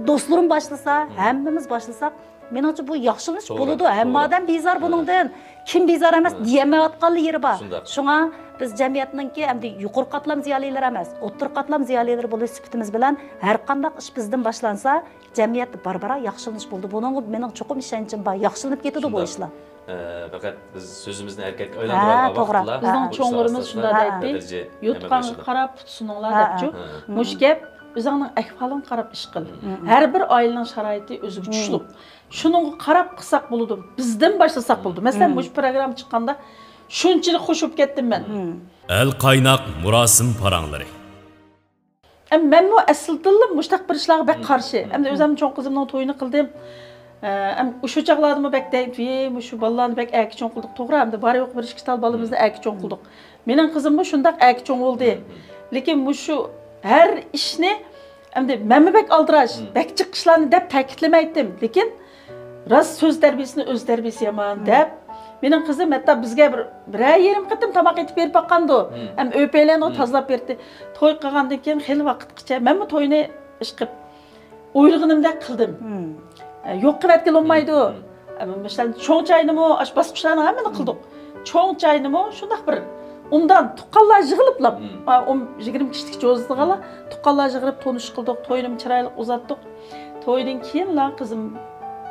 دوستلىرىم باشلىسا، ھەممىمىز باشلىساق، مېنىڭچە بۇ ياخشىلىنىش بولىدۇ. ھەممە ئادەم بىزار بۇنىڭدىن. كىم بىزار ئەمەس دېيەلمەيۋاتقانلا يېرى بار. شۇڭا بىز جەمئىيەتنىڭكى ئەمدى يۇقىرى قاتلام زىيالىيلىرى ئەمەس، ئوتتۇرا قاتلام زىيالىيلىرى بولۇش سۈپىتىمىز بىلەن ھەر قانداق ئىش بىزدىن باشلانسا، جەمئىيەتتە بارا-بارا ياخشىلىنىش بولىدۇ. بۇنىڭغا مېنىڭ چوقۇم ئىشەنچىم بار، ياخشىلىنىپ كېتىدۇ بۇ ئىشلار. ئە، پەقەت بىز سۆزىمىزنى ھەرىكەتكە ئايلاندۇرۇۋالغان ۋاقىتلا، بىزنىڭ چوڭلىرىمىز شۇنداق دەيتتى، «يوتقانغا قاراپ پۇت سۇنۇڭلار» دەپچۇ. مۇشۇ گەپ، «ئۆزۈڭنىڭ ئەھۋالىڭغا قاراپ ئىش قىل.» ھەر بىر ئائىلىنىڭ شارائىتى ئۆزىگە چۈشلۈك. شۇنىڭغا قاراپ قىلساق بولىدۇ، بىزدىن باشلىساق بولىدۇ. مەسىلەن، مۇشۇ پروگرامما چىققاندا شۇنچىلىك خوش بولۇپ كەتتىم مەن. ئەل قايناق مۇراسىم پاراڭلىرى. ئە، مەنمۇ ئەسلىدىنلا مۇشتاق بىر ئىشلارغا بەك قارشى. ئەمدى ئۆزۈمنىڭ چوڭ قىزىمنىڭ تويىنى قىلدىم. ئە، ئەم، ئۇشۇ چاغلاردىمۇ بەك دەيدۇ، «ۋىي، مۇشۇ بالىلارنى بەك ئەركە چوڭ قىلدۇق.» توغرا، ئەمدى بار-يوقى بىر ئىككى تال بالىمىزنى ئەركە چوڭ قىلدۇق. مېنىڭ قىزىممۇ شۇنداق ئەركە چوڭ بولدى. لېكىن مۇشۇ ھەر ئىشنى، ئەمدى مەنمۇ بەك ئالدىراش، بەك جىق ئىشلارنى دەپ تەكىتلىمەيتتىم. لېكىن راست سۆز تەربىيىسىنى ئۆز تەربىيىسى يامان دەپ، مېنىڭ قىزىم ھەتتا بىزگە بىر، بىرەر يېرىم قېتىم تاماق ئېتىپ بېرىپ باققاندۇ. ھەم ئۆپەيلەنغۇ تازىلاپ بەردى. توي قىلغاندىن كېيىن خېلى ۋاقىتقىچە مەنمۇ توينى ئىشقىپ ئويلىغىنىمدەك قىلدىم. ئە، يوق قىلىۋەتكىلى بولمايدۇ. ئە، مەسىلەن، چوڭ چاينىمۇ، ئاشۇ باسقۇچلارنىڭ ھەممىنى قىلدۇق. چوڭ چاينىمۇ شۇنداق بىر ئومدان تۇغقانلار يىغىلىپلا، ئا، ئون، يىگىرمە كىشىلىك جوزىغانلا تۇغقانلار يىغىلىپ تونۇش قىلدۇق. توينىمۇ چىرايلىق ئۇزاتتۇق. تويدىن كېيىنلا قىزىم،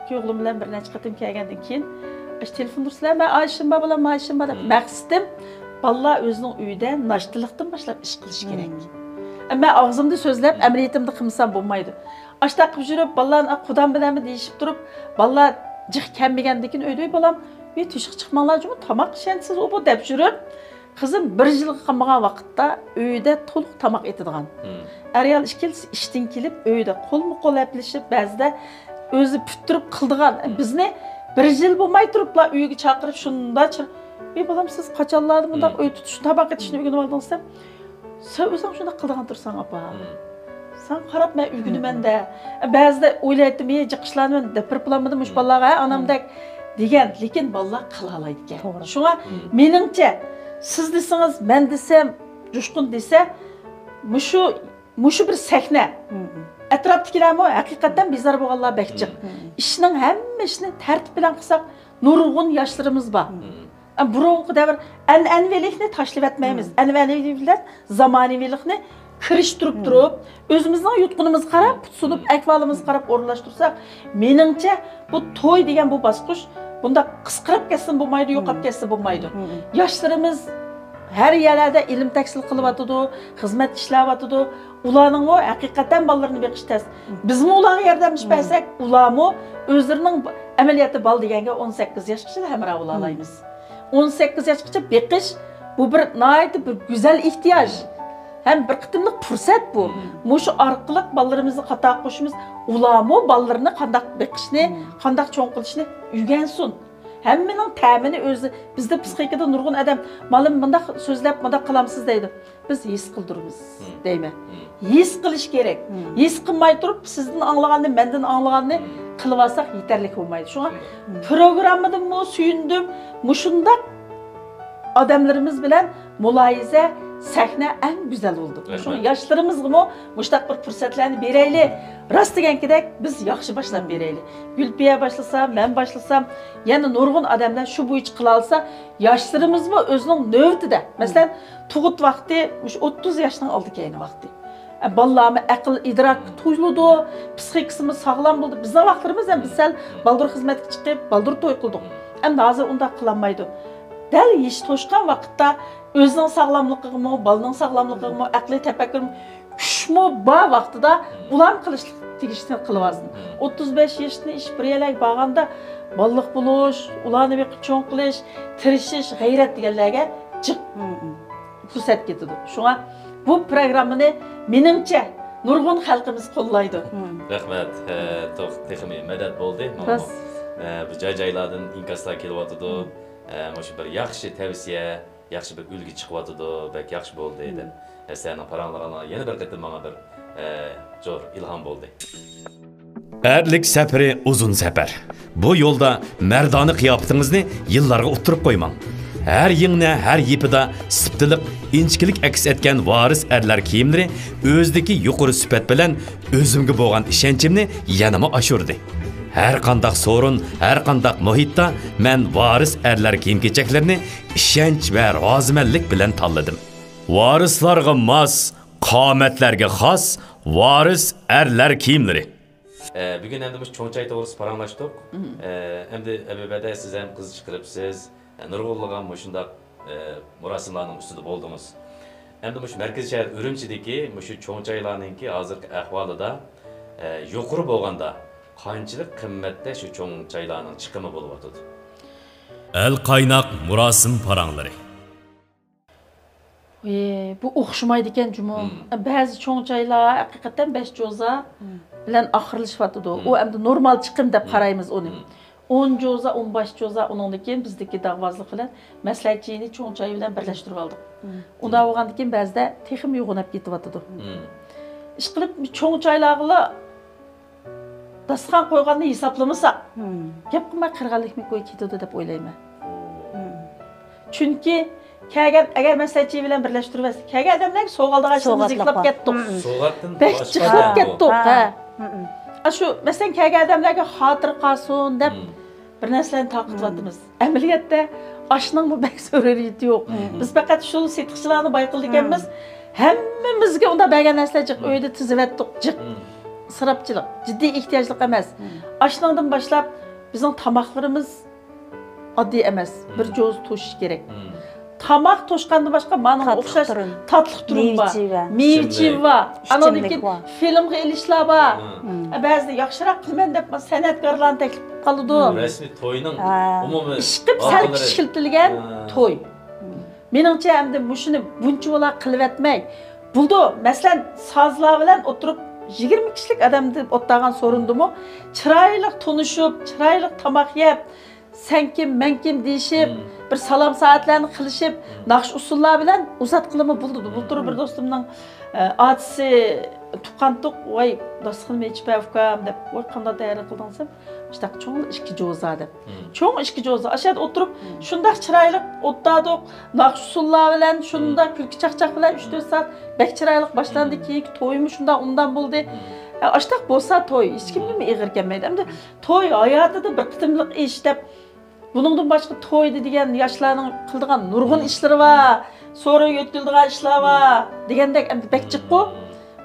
ئوغلۇم بىلەن بىر نەچچە قېتىم كەلگەندىن كېيىن، ئاشۇ تېلېفون تۇرسىلا، «مەن ئاشىم بار بالام، ماشىم بار» دەپ. مەقسىتىم، بالىلار ئۆزىنىڭ ئۆيىدە ناشتىلىقتىن باشلاپ ئىش قىلىشى كېرەك. مەن ئاغزىمدا سۆزلەپ، ئەمەلىيىتىمدە قىلمىسام بولمايدۇ. ئاشتاق قىلىپ يۈرۈپ، بالىلارنى، «قۇدام بىلەنمۇ» دېيىشىپ تۇرۇپ، بالىلار جىق كەلمىگەندىن كېيىن ئۆيدە، «ۋەي بالام، ۋەي تۆشۈككە چىقماڭلار جۇمۇ، تاماق ئىشەنسىز ئۇ بۇ» دەپ يۈرۈپ، قىزىم بىر يىلغا قالمىغان ۋاقىتتا ئۆيدە تولۇق تاماق ئېتىدىغان. ئەر-ئايال ئىككىلىسى ئىشتىن كېلىپ، ئۆيدە قولمۇ قول ھەپىلىشىپ، بەزىدە ئۆزى پۈتتۈرۈپ قىلىدىغان. بىزنى بىر يىل بولماي تۇرۇپلا ئۆيگە چاقىرىپ، شۇنداق چىر-، «ۋەي بالام، سىز قاچانلاردىن بۇنداق ئۆي تۇتۇشنى، تاماق ئېتىشنى ئۆگىنىۋالدىڭىز؟» دېسەم، «سەن ئۆزۈڭ شۇنداق قىلىدىغان تۇرساڭ، ئاپا. ساڭا قاراپ مەن ئۆگىنىمەن-دە.» بەزىدە ئويلايتتىم، «ھېي، جىق ئىشلارنى مەن دەپ بېرىپ بولالمىدىم مۇشۇ بالىلارغا، ھە، ئانامدەك» دېگەن. لېكىن بالىلار قىلالايدىكەن. شۇڭا مېنىڭچە، سىز دېسىڭىز، مەن دېسەم، جۇشقۇن دېسە، مۇشۇ، مۇشۇ بىر سەھنە. ئەتراپتىكىلەرمۇ ھەقىقەتەن بىزار بولغانلار بەك جىق. ئىشنىڭ ھەممە ئىشنى تەرتىپ بىلەن قىلساق، نۇرغۇن ياشلىرىمىز بار. ئە، بۇرۇنقى دەۋر ئەنئەنىۋىلىكنى تاشلىۋەتمەيمىز. ئەنئەنىۋىلىك بىلەن زامانىۋىلىقنى كىرىشتۈرۈپ تۇرۇپ، ئۆزىمىزنىڭ يۇتقىنىمىزغا قاراپ، پۇت سۇنۇپ، ئەھۋالىمىزغا قاراپ ئورۇنلاشتۇرساق، مېنىڭچە، بۇ توي دېگەن بۇ باسقۇچ بۇنداق قىسقىراپ كەتسىمۇ بولمايدۇ، يوقاپ كەتسە بولمايدۇ. ياشلىرىمىز ھەر يەرلەردە ئىلىم تەھسىل قىلىۋاتىدۇ، خىزمەت ئىشلەۋاتىدۇ. ئۇلارنىڭمۇ ھەقىقەتەن بالىلىرىنى بېقىش تەس. بىزمۇ ئۇلارغا ياردەملىشىپ بەرسەك، ئۇلارمۇ ئۆزلىرىنىڭ ئەمەلىيەتتە بالا دېگەنگە ئون سەككىز ياشقىچە ھەمراھ بولالايمىز. ئون سەككىز ياشقىچە بېقىش، بۇ بىر ناھايىتى بىر گۈزەل ئېھتىياج. ھەم بىر قېتىملىق پۇرسەت بۇ. مۇشۇ ئارقىلىق بالىلىرىمىزنى قاتارغا قوشىمىز. ئۇلارمۇ بالىلىرىنى قانداق بېقىشنى، قانداق چوڭ قىلىشنى ئۆگەنسۇن. ھەممىنىڭ تەمىنى ئۆزى، بىزدە پسىخىكىدا نۇرغۇن ئادەم، «مالىم مۇنداق سۆزلەپ، مۇنداق قىلامسىز» دەيدۇ. بىز ھېس قىلدۇرىمىز دەيمەن. ھېس قىلىش كېرەك. ھېس قىلماي تۇرۇپ، سىزدىن ئاڭلىغاننى، مەندىن ئاڭلىغاننى قىلىۋالساق يېتەرلىك بولمايدۇ. شۇڭا پروگراممىدىنمۇ سۆيۈندۈم. مۇشۇنداق ئادەملىرىمىز بىلەن مۇلاھىزە، سەھنە ئەڭ گۈزەل بولىدۇ. شۇڭا ياشلىرىمىزغىمۇ مۇشۇنداق بىر پۇرسەتلەرنى بېرەيلى. راست دېگەن گېپىدەك، بىز ياخشى باشلاپ بېرەيلى. گۈلپىيە باشلىسا، مەن باشلىسام، يەنە نۇرغۇن ئادەملەر شۇ بويىچە قىلالىسا، ياشلىرىمىزمۇ ئۆزىنىڭ نۆۋىتىدە، مەسىلەن، تۇغۇت ۋاقتى مۇشۇ ئوتتۇز ياشنىڭ ئالدى كەينى ۋاقتى. ئە، بالىلارمۇ ئەقىل ئىدراك توشۇلىدۇ، پسىخىكىسىمۇ ساغلام بولىدۇ. بىزنىڭ ۋاقىتلىرىمىز ھەم بىز سەل بالدۇر خىزمەتكە چىقىپ، بالدۇر توي قىلدۇق. ئەمدى ھازىر ئۇنداق قىلالمايدۇ. دەل يېشى توشقان ۋاقىتتا ئۆزىنىڭ ساغلاملىقىغىمۇ، بالىنىڭ ساغلاملىقىغىمۇ، ئەقلىي تەپەككۇرمۇ، كۈچمۇ بار ۋاقتىدا ئۇلارمۇ قىلىشلىق تېگىشلىكنى قىلىۋالسۇن. ئوتتۇز بەش ياشتىن ئېشىپ بىر يەرلەرگە بارغاندا بالىلىق بولۇش، ئۇلارنى بېقىپ چوڭ قىلىش، تىرىشىش، غەيرەت دېگەنلەرگە جىق پۇرسەت كېتىدۇ. شۇڭا بۇ پروگراممىنى، مېنىڭچە، نۇرغۇن خەلقىمىز قوللايدۇ. رەھمەت. ھە، توق-، تېخىمۇ مەدەت بولدى. مانا بۇ، ھە، بۇ جاي-جايلاردىن ئىنكاسلار كېلىۋاتىدۇ. ھە، مۇشۇ بىر ياخشى تەۋسىيە، ياخشى بىر ئۈلگە چىقىۋاتىدۇ. بەك ياخشى بولدى دەپ. ھە، سىلەرنىڭ پاراڭلىرىڭلار يەنە بىر قېتىم ماڭا بىر، ھە، زور ئىلھام بولدى. ئەرلىك سەپىرى ئۇزۇن سەپەر. بۇ يولدا مەردانە قىياپىتىڭىزنى يىللارغا ئۇتتۇرۇپ قويماڭ. ھەر يىڭنە، ھەر يىپىدا سىپتىلىق، ئىنچىكىلىك ئەكس ئەتكەن ۋارىس ئەرلەر كىيىملىرى ئۆزىدىكى يۇقىرى سۈپەت بىلەن ئۆزۈمگە بولغان ئىشەنچىمنى يەنىمۇ ئاشۇردى. ھەر قانداق سورۇن، ھەر قانداق مۇھىتتا مەن ۋارىس ئەرلەر كىيىم-كېچەكلىرىنى ئىشەنچ ۋە رازىمەنلىك بىلەن تاللىدىم. ۋارىسلارغا ماس، قامەتلەرگە خاس ۋارىس ئەرلەر كىيىملىرى. ئە، بۈگۈن ئەمدى مۇشۇ چوڭ چاي توغرىسىدا پاراڭلاشتۇق. ئە، ئەمدى ئەبىبەدە سىز ھەم قىز چىقىرىپسىز. ئە، نۇرغۇنلىغان مۇشۇنداق، ئە، مۇراسىملارنىڭ ئۈستىدە بولدىڭىز. ئەمدى مۇشۇ مەركىزىي شەھەر ئۈرۈمچىدىكى مۇشۇ چوڭ چايلارنىڭكى ھازىرقى ئەھۋالىدا، ئە، يۇقىرى بولغاندا قانچىلىك قىممەتتە شۇ چوڭ چايلارنىڭ چىقىمى بولۇۋاتىدۇ؟ ئەل قايناق مۇراسىم پاراڭلىرى. ئې، بۇ ئوخشىمايدىكەن جۇمۇ. بەزى چوڭ چايلار ھەقىقەتەن بەش جوزا بىلەن ئاخىرلىشىۋاتىدۇ. ئۇ ئەمدى نورمال چىقىم دەپ قارايمىز ئۇنى. ئون جوزا، ئون بەش جوزا، ئۇنىڭدىن كېيىن بىزدىكى داغۋازلىق بىلەن مەسلىھەتچىنى چوڭ چاي بىلەن بىرلەشتۈرۈۋالدۇق. ئۇنداق بولغاندىن كېيىن بەزىدە تېخىمۇ يوغىناپ كېتىۋاتىدۇ. ئىشقىلىپ، چوڭ چايلارغىلا داستىخان قويغاننى ھېسابلىمىساق، گەپ قىلماي قىرغىنلىكمۇ كوي كېتىدۇ دەپ ئويلايمەن. چۈنكى كەلگەن، ئەگەر مەسلىھەتچى بىلەن بىرلەشتۈرۈۋەتسە، كەلگەن ئادەملەرگە سوغالدىغان ئىشلىرىمىز يىقىلىپ كەتتۇق. سوغاتتىن بەك باشقا جىقلاپ كەتتۇق. ھە. ئاشۇ، مەسىلەن، كەلگەن ئادەملەرگە خاتىرە قالسۇن دەپ بىر نەرسىلەرنى تارقىتىۋاتىمىز. ئەمەلىيەتتە ئاشنىڭمۇ بەك زۆرۈرىيىتى يوق. بىز پەقەت شۇ سېتىقچىلارنى باي قىلىدىكەنمىز. ھەممىمىزگە ئۇنداق بەرگەن نەرسىلەر جىق، ئۆيدە تىزىۋەتتۇق، جىق. ئىسراپچىلىق، جىددىي ئېھتىياجلىق ئەمەس. ئاشنىڭدىن باشلاپ بىزنىڭ تاماقلىرىمىز ئاددىي ئەمەس. بىر جوزا توشۇش كېرەك. تاماق توشقاندىن باشقا مانىڭغا ئوخشاش تاتلىق تۈرۈم بار. مېۋە چېۋە بار. ئانىڭدىن كېيىن فىلىمغا ئېلىشلار بار. ھە، بەزىدە ياخشىراق قىلىمەن دەپ سەنئەتكارلارنى تەكلىپ قىلىدۇ. رەسمىي توينىڭ ئومۇمىي ئىشقىلىپ سەل ئىشلىتىلگەن توي. مېنىڭچە، ئەمدى مۇشۇنى بۇنچىۋالا قىلىۋەتمەي، بولىدۇ. مەسىلەن، سازلار بىلەن ئولتۇرۇپ، يىگىرمە كىشىلىك ئادەم ئولتۇرغان سورۇندىمۇ چىرايلىق تونۇشۇپ، چىرايلىق تاماق يەپ، سەن كىم، مەن كىم دېيىشىپ، بىر سالام سائەتلەرنى قىلىشىپ، ناخشا ئۇسسۇللار بىلەن ئۇزاتقىلىمۇ بولىدۇ. بۇلتۇر بىر دوستۇمنىڭ، ئە، ئاچىسى تۇغقانتۇق، ۋاي، داستىخىنىمنى ئېچىپ بەر، ئۇكام، دەپ، ۋاي، قانداق تەييارلىق قىلدىڭ دېسەم، مۇشۇنداق چوڭ ئىككى جوزا دەپ. چوڭ ئىككى جوزا. ئاشۇ يەردە ئولتۇرۇپ، شۇنداق چىرايلىق ئولتۇردۇق، ناخشا ئۇسسۇللار بىلەن، شۇنداق كۈلكە چاقچاق بىلەن ئۈچ تۆت سائەت بەك چىرايلىق باشلاندى. كېيىنكى تويمۇ شۇنداق ئوبدان بولدى. ئە، ئاشۇنداق بولسا توي، ھېچكىمگىمۇ ئېغىر كەلمەيدۇ. ئەمدى توي ھاياتىدا بىر قېتىملىق ئىش دەپ، بۇنىڭدىن باشقا تويدا دېگەن ياشلارنىڭ قىلىدىغان نۇرغۇن ئىشلىرى بار، سورۇن يۆتكىلىدىغان ئىشلار بار دېگەندەك، ئەمدى بەك جىققۇ.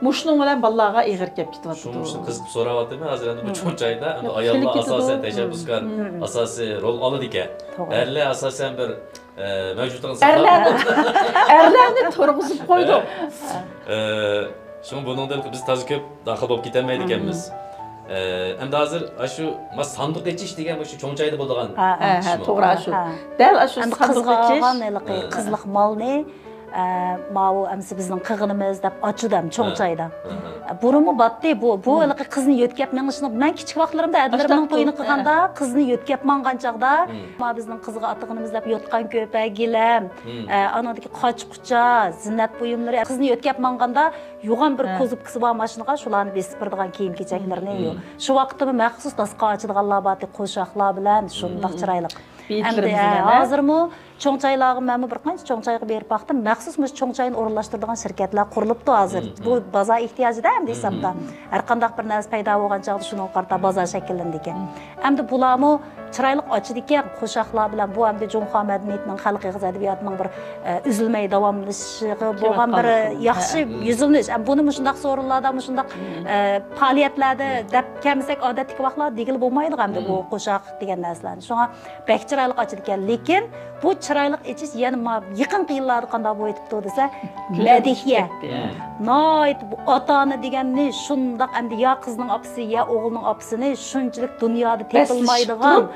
مۇشۇنىڭ بىلەن بالىلارغا ئېغىر كەپ كېتىۋاتىدۇ. شۇنىڭ ئۈچۈن قىزىقىپ سوراۋاتىمەن. ھازىر ئەمدى بۇ چوڭ چايدا ئەمدى ئاياللار ئاساسەن تەشەببۇسكار، ئاساسىي رول ئالىدىكەن. ئەرلەر ئاساسەن بىر، ئە، مەۋجۇتلۇقىنى ساقلاپ، ئەرلەرنى، ئەرلەرنى تۇرغۇزۇپ قويدۇق. ئە، شۇڭا بۇنىڭدىن بىز تازا كۆپ داخىل بولۇپ كېتەلمەيدىكەنمىز. ئە، ئەمدى ھازىر ئاشۇ ما ساندۇق ئېچىش دېگەن مۇشۇ چوڭ چايدا بولىدىغان ئىشمۇ؟ ھە، ھە، توغرا ئاشۇ. دەل ئاشۇ ساندۇق ئېچىش. قىزغا ئالغان ھېلىقى قىزلىق مالنى ئە، ماۋۇ ئەمسە بىزنىڭ قىلغىنىمىز دەپ ئاچىدۇ ھەم چوڭ چايدا. بۇرۇنمۇ باتتى بۇ، بۇ ھېلىقى قىزنى يۆتكەپ مېڭىشنى. مەن كىچىك ۋاقىتلىرىمدا ھەدىلىرىمنىڭ تويىنى قىلغاندا، قىزنى يۆتكەپ ماڭغان چاغدا، ما بىزنىڭ قىزغا ئاتىغىنىمىز دەپ يوتقان كۆپە، گىلەم، ئە، ئانىڭدىكى قاچا-قۇچا، زىننەت بۇيۇملىرى، قىزنى يۆتكەپ ماڭغاندا يوغان بىر كوزۇپكىسى بار ماشىنىغا شۇلارنى بېسىپ بېرىدىغان كىيىم-كېچەكلىرىنى. شۇ ۋاقىتتىمۇ مەخسۇس داسقا ئاچىدىغانلار باتتى، قوشاقلار بىلەن شۇنداق چىرايلىق. ئەمدى ھازىرمۇ چوڭ چايلارغا، مەنمۇ بىر قانچە چوڭ چايغا بېرىپ باقتىم. مەخسۇس مۇشۇ چوڭ چاينى ئورۇنلاشتۇرىدىغان شىركەتلەر قۇرۇلۇپتۇ ھازىر. بۇ بازار ئېھتىياجىدا ئەمدى ھېسابتا. ھەر قانداق بىر نەرسە پەيدا بولغان چاغدا شۇنىڭغا قارىتا بازار شەكىللىنىدىكەن. ئەمدى بۇلارمۇ چىرايلىق ئاچىدىكەن قوشاقلار بىلەن. بۇ ئەمدى جۇڭخۇا مەدەنىيىتىنىڭ، خەلق ئېغىز ئەدەبىياتىنىڭ بىر، ئە، ئۈزۈلمەي داۋاملىشىشىغا بولغان بىر ياخشى يۈزلىنىش. ئەم، بۇنى مۇشۇنداق سورۇنلاردا، مۇشۇنداق، ئە، پائالىيەتلەردە دەپ كەلمىسەك، ئادەتتىكى ۋاقىتلار دېگىلى بولمايدىغۇ ئەمدى بۇ قوشاق دېگەن نەرسىلەرنى. شۇڭا بەك چىرايلىق ئاچىدىكەن. لېكىن بۇ چىرايلىق ئېچىش يەنە ما-، يېقىنقى يىللاردا قانداق بولۇۋېتىپتۇ دېسە، مەدھىيە. ناھايىتى بۇ ئاتا-ئانا دېگەننى شۇنداق ئەمدى يا قىزنىڭ ئاپىسى، يا ئوغلىنىڭ ئاپىسىنى شۇنچىلىك دۇنيادا تېپىلمايدىغان،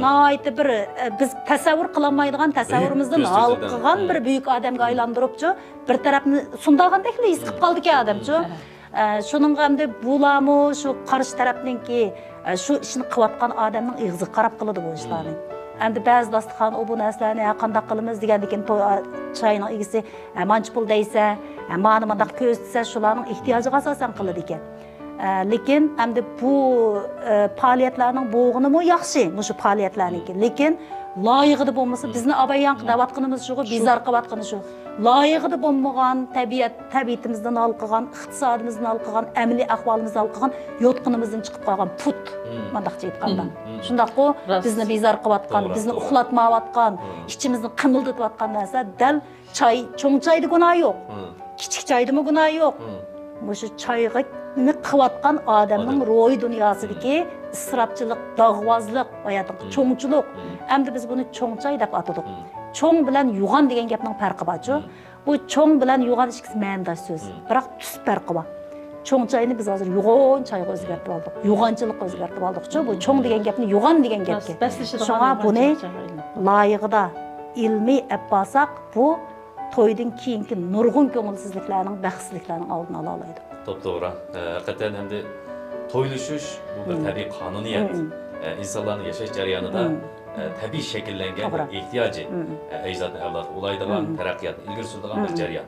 ناھايىتى بىر، ئە، بىز تەسەۋۋۇر قىلالمايدىغان، تەسەۋۋۇرىمىزدىن ھالقىغان بىر بۈيۈك ئادەمگە ئايلاندۇرۇپچۇ، بىر تەرەپنى سۇندالغاندەكلا ھېس قىلىپ قالىدىكەن ئادەمچۇ. ئە، شۇنىڭغا ئەمدى بۇلارمۇ شۇ قارشى تەرەپنىڭكى، ئە، شۇ ئىشنى قىلىۋاتقان ئادەمنىڭ ئېغىزىغا قاراپ قىلىدۇ بۇ ئىشلارنى. ئەمدى بەزى داستىخان ئۇ بۇ نەرسىلەرنى، ھە، قانداق قىلىمىز دېگەندىن كېيىن توي، ئا، چاينىڭ ئىگىسى، ھە، مانچە پۇل دەيسە، ھە، مانا مانداق كۆرسىتسە، شۇلارنىڭ ئېھتىياجىغا ئاساسەن قىلىدىكەن. ئە، لېكىن ئەمدى بۇ، ئە، پائالىيەتلەرنىڭ بولغىنىمۇ ياخشى، مۇشۇ پائالىيەتلەرنىڭكى. لېكىن لايىقىدا بولمىسا، بىزنى ئابايان دەۋاتقىنىمىز شۇغۇ، بىزار قىلىۋاتقىنى شۇ. لايىقىدا بولمىغان تەبىئەت، تەبىئىتىمىزدىن ھالقىغان، ئىقتىسادىمىزدىن ھالقىغان، ئەمەلىي ئەھۋالىمىزدىن ھالقىغان، يوتقىنىمىزدىن چىقىپ قالغان پۇت، مانداقچە ئېيتقاندا. شۇنداققۇ، بىزنى بىزار قىلىۋاتقان، بىزنى ئۇخلاتمايۋاتقان، ئىچىمىزنى قىمىلدىتىۋاتقان نەرسە دەل چاي، چوڭ چايدا گۇناھ يوق. كىچىك چايدىمۇ گۇناھ يوق. مۇشۇ چاينى قىلىۋاتقان ئادەمنىڭ روھىي دۇنياسىدىكى ئىسراپچىلىق، داغۋازلىق، ھاياتىڭ چوڭچىلىق. ئەمدى بىز بۇنى چوڭ چاي دەپ ئاتىدۇق. چوڭ بىلەن يوغان دېگەن گەپنىڭ پەرقى بارچۇ. بۇ چوڭ بىلەن يوغان ئىككىسى مەنىداش سۆز. بىراق تۈس پەرقى بار. چوڭ چاينى بىز ھازىر يوغان چايغا ئۆزگەرتىۋالدۇق. يوغانچىلىققا ئۆزگەرتىۋالدۇقچۇ. بۇ چوڭ دېگەن گەپنى يوغان دېگەن گەپكە. شۇڭا بۇنى لايىقىدا ئىلمىي ئەپ بارساق، بۇ تويدىن كېيىنكى نۇرغۇن كۆڭۈلسىزلىكلەرنىڭ، بەختسىزلىكلەرنىڭ ئالدىنى ئالالايدۇ. توپتوغرا. ئە، ھەقىقەتەن ئەمدى تويلىشىش بۇ بىر تەبىئىي قانۇنىيەت. ئە، ئىنسانلارنىڭ ياشاش جەريانىدا، ئە، تەبىئىي شەكىللەنگەن بىر ئېھتىياجى. ئە، ئەجدادنى ئەۋلادقا ئۇلايدىغان، تەرەققىياتنى ئىلگىرى سۈرىدىغان بىر جەريان.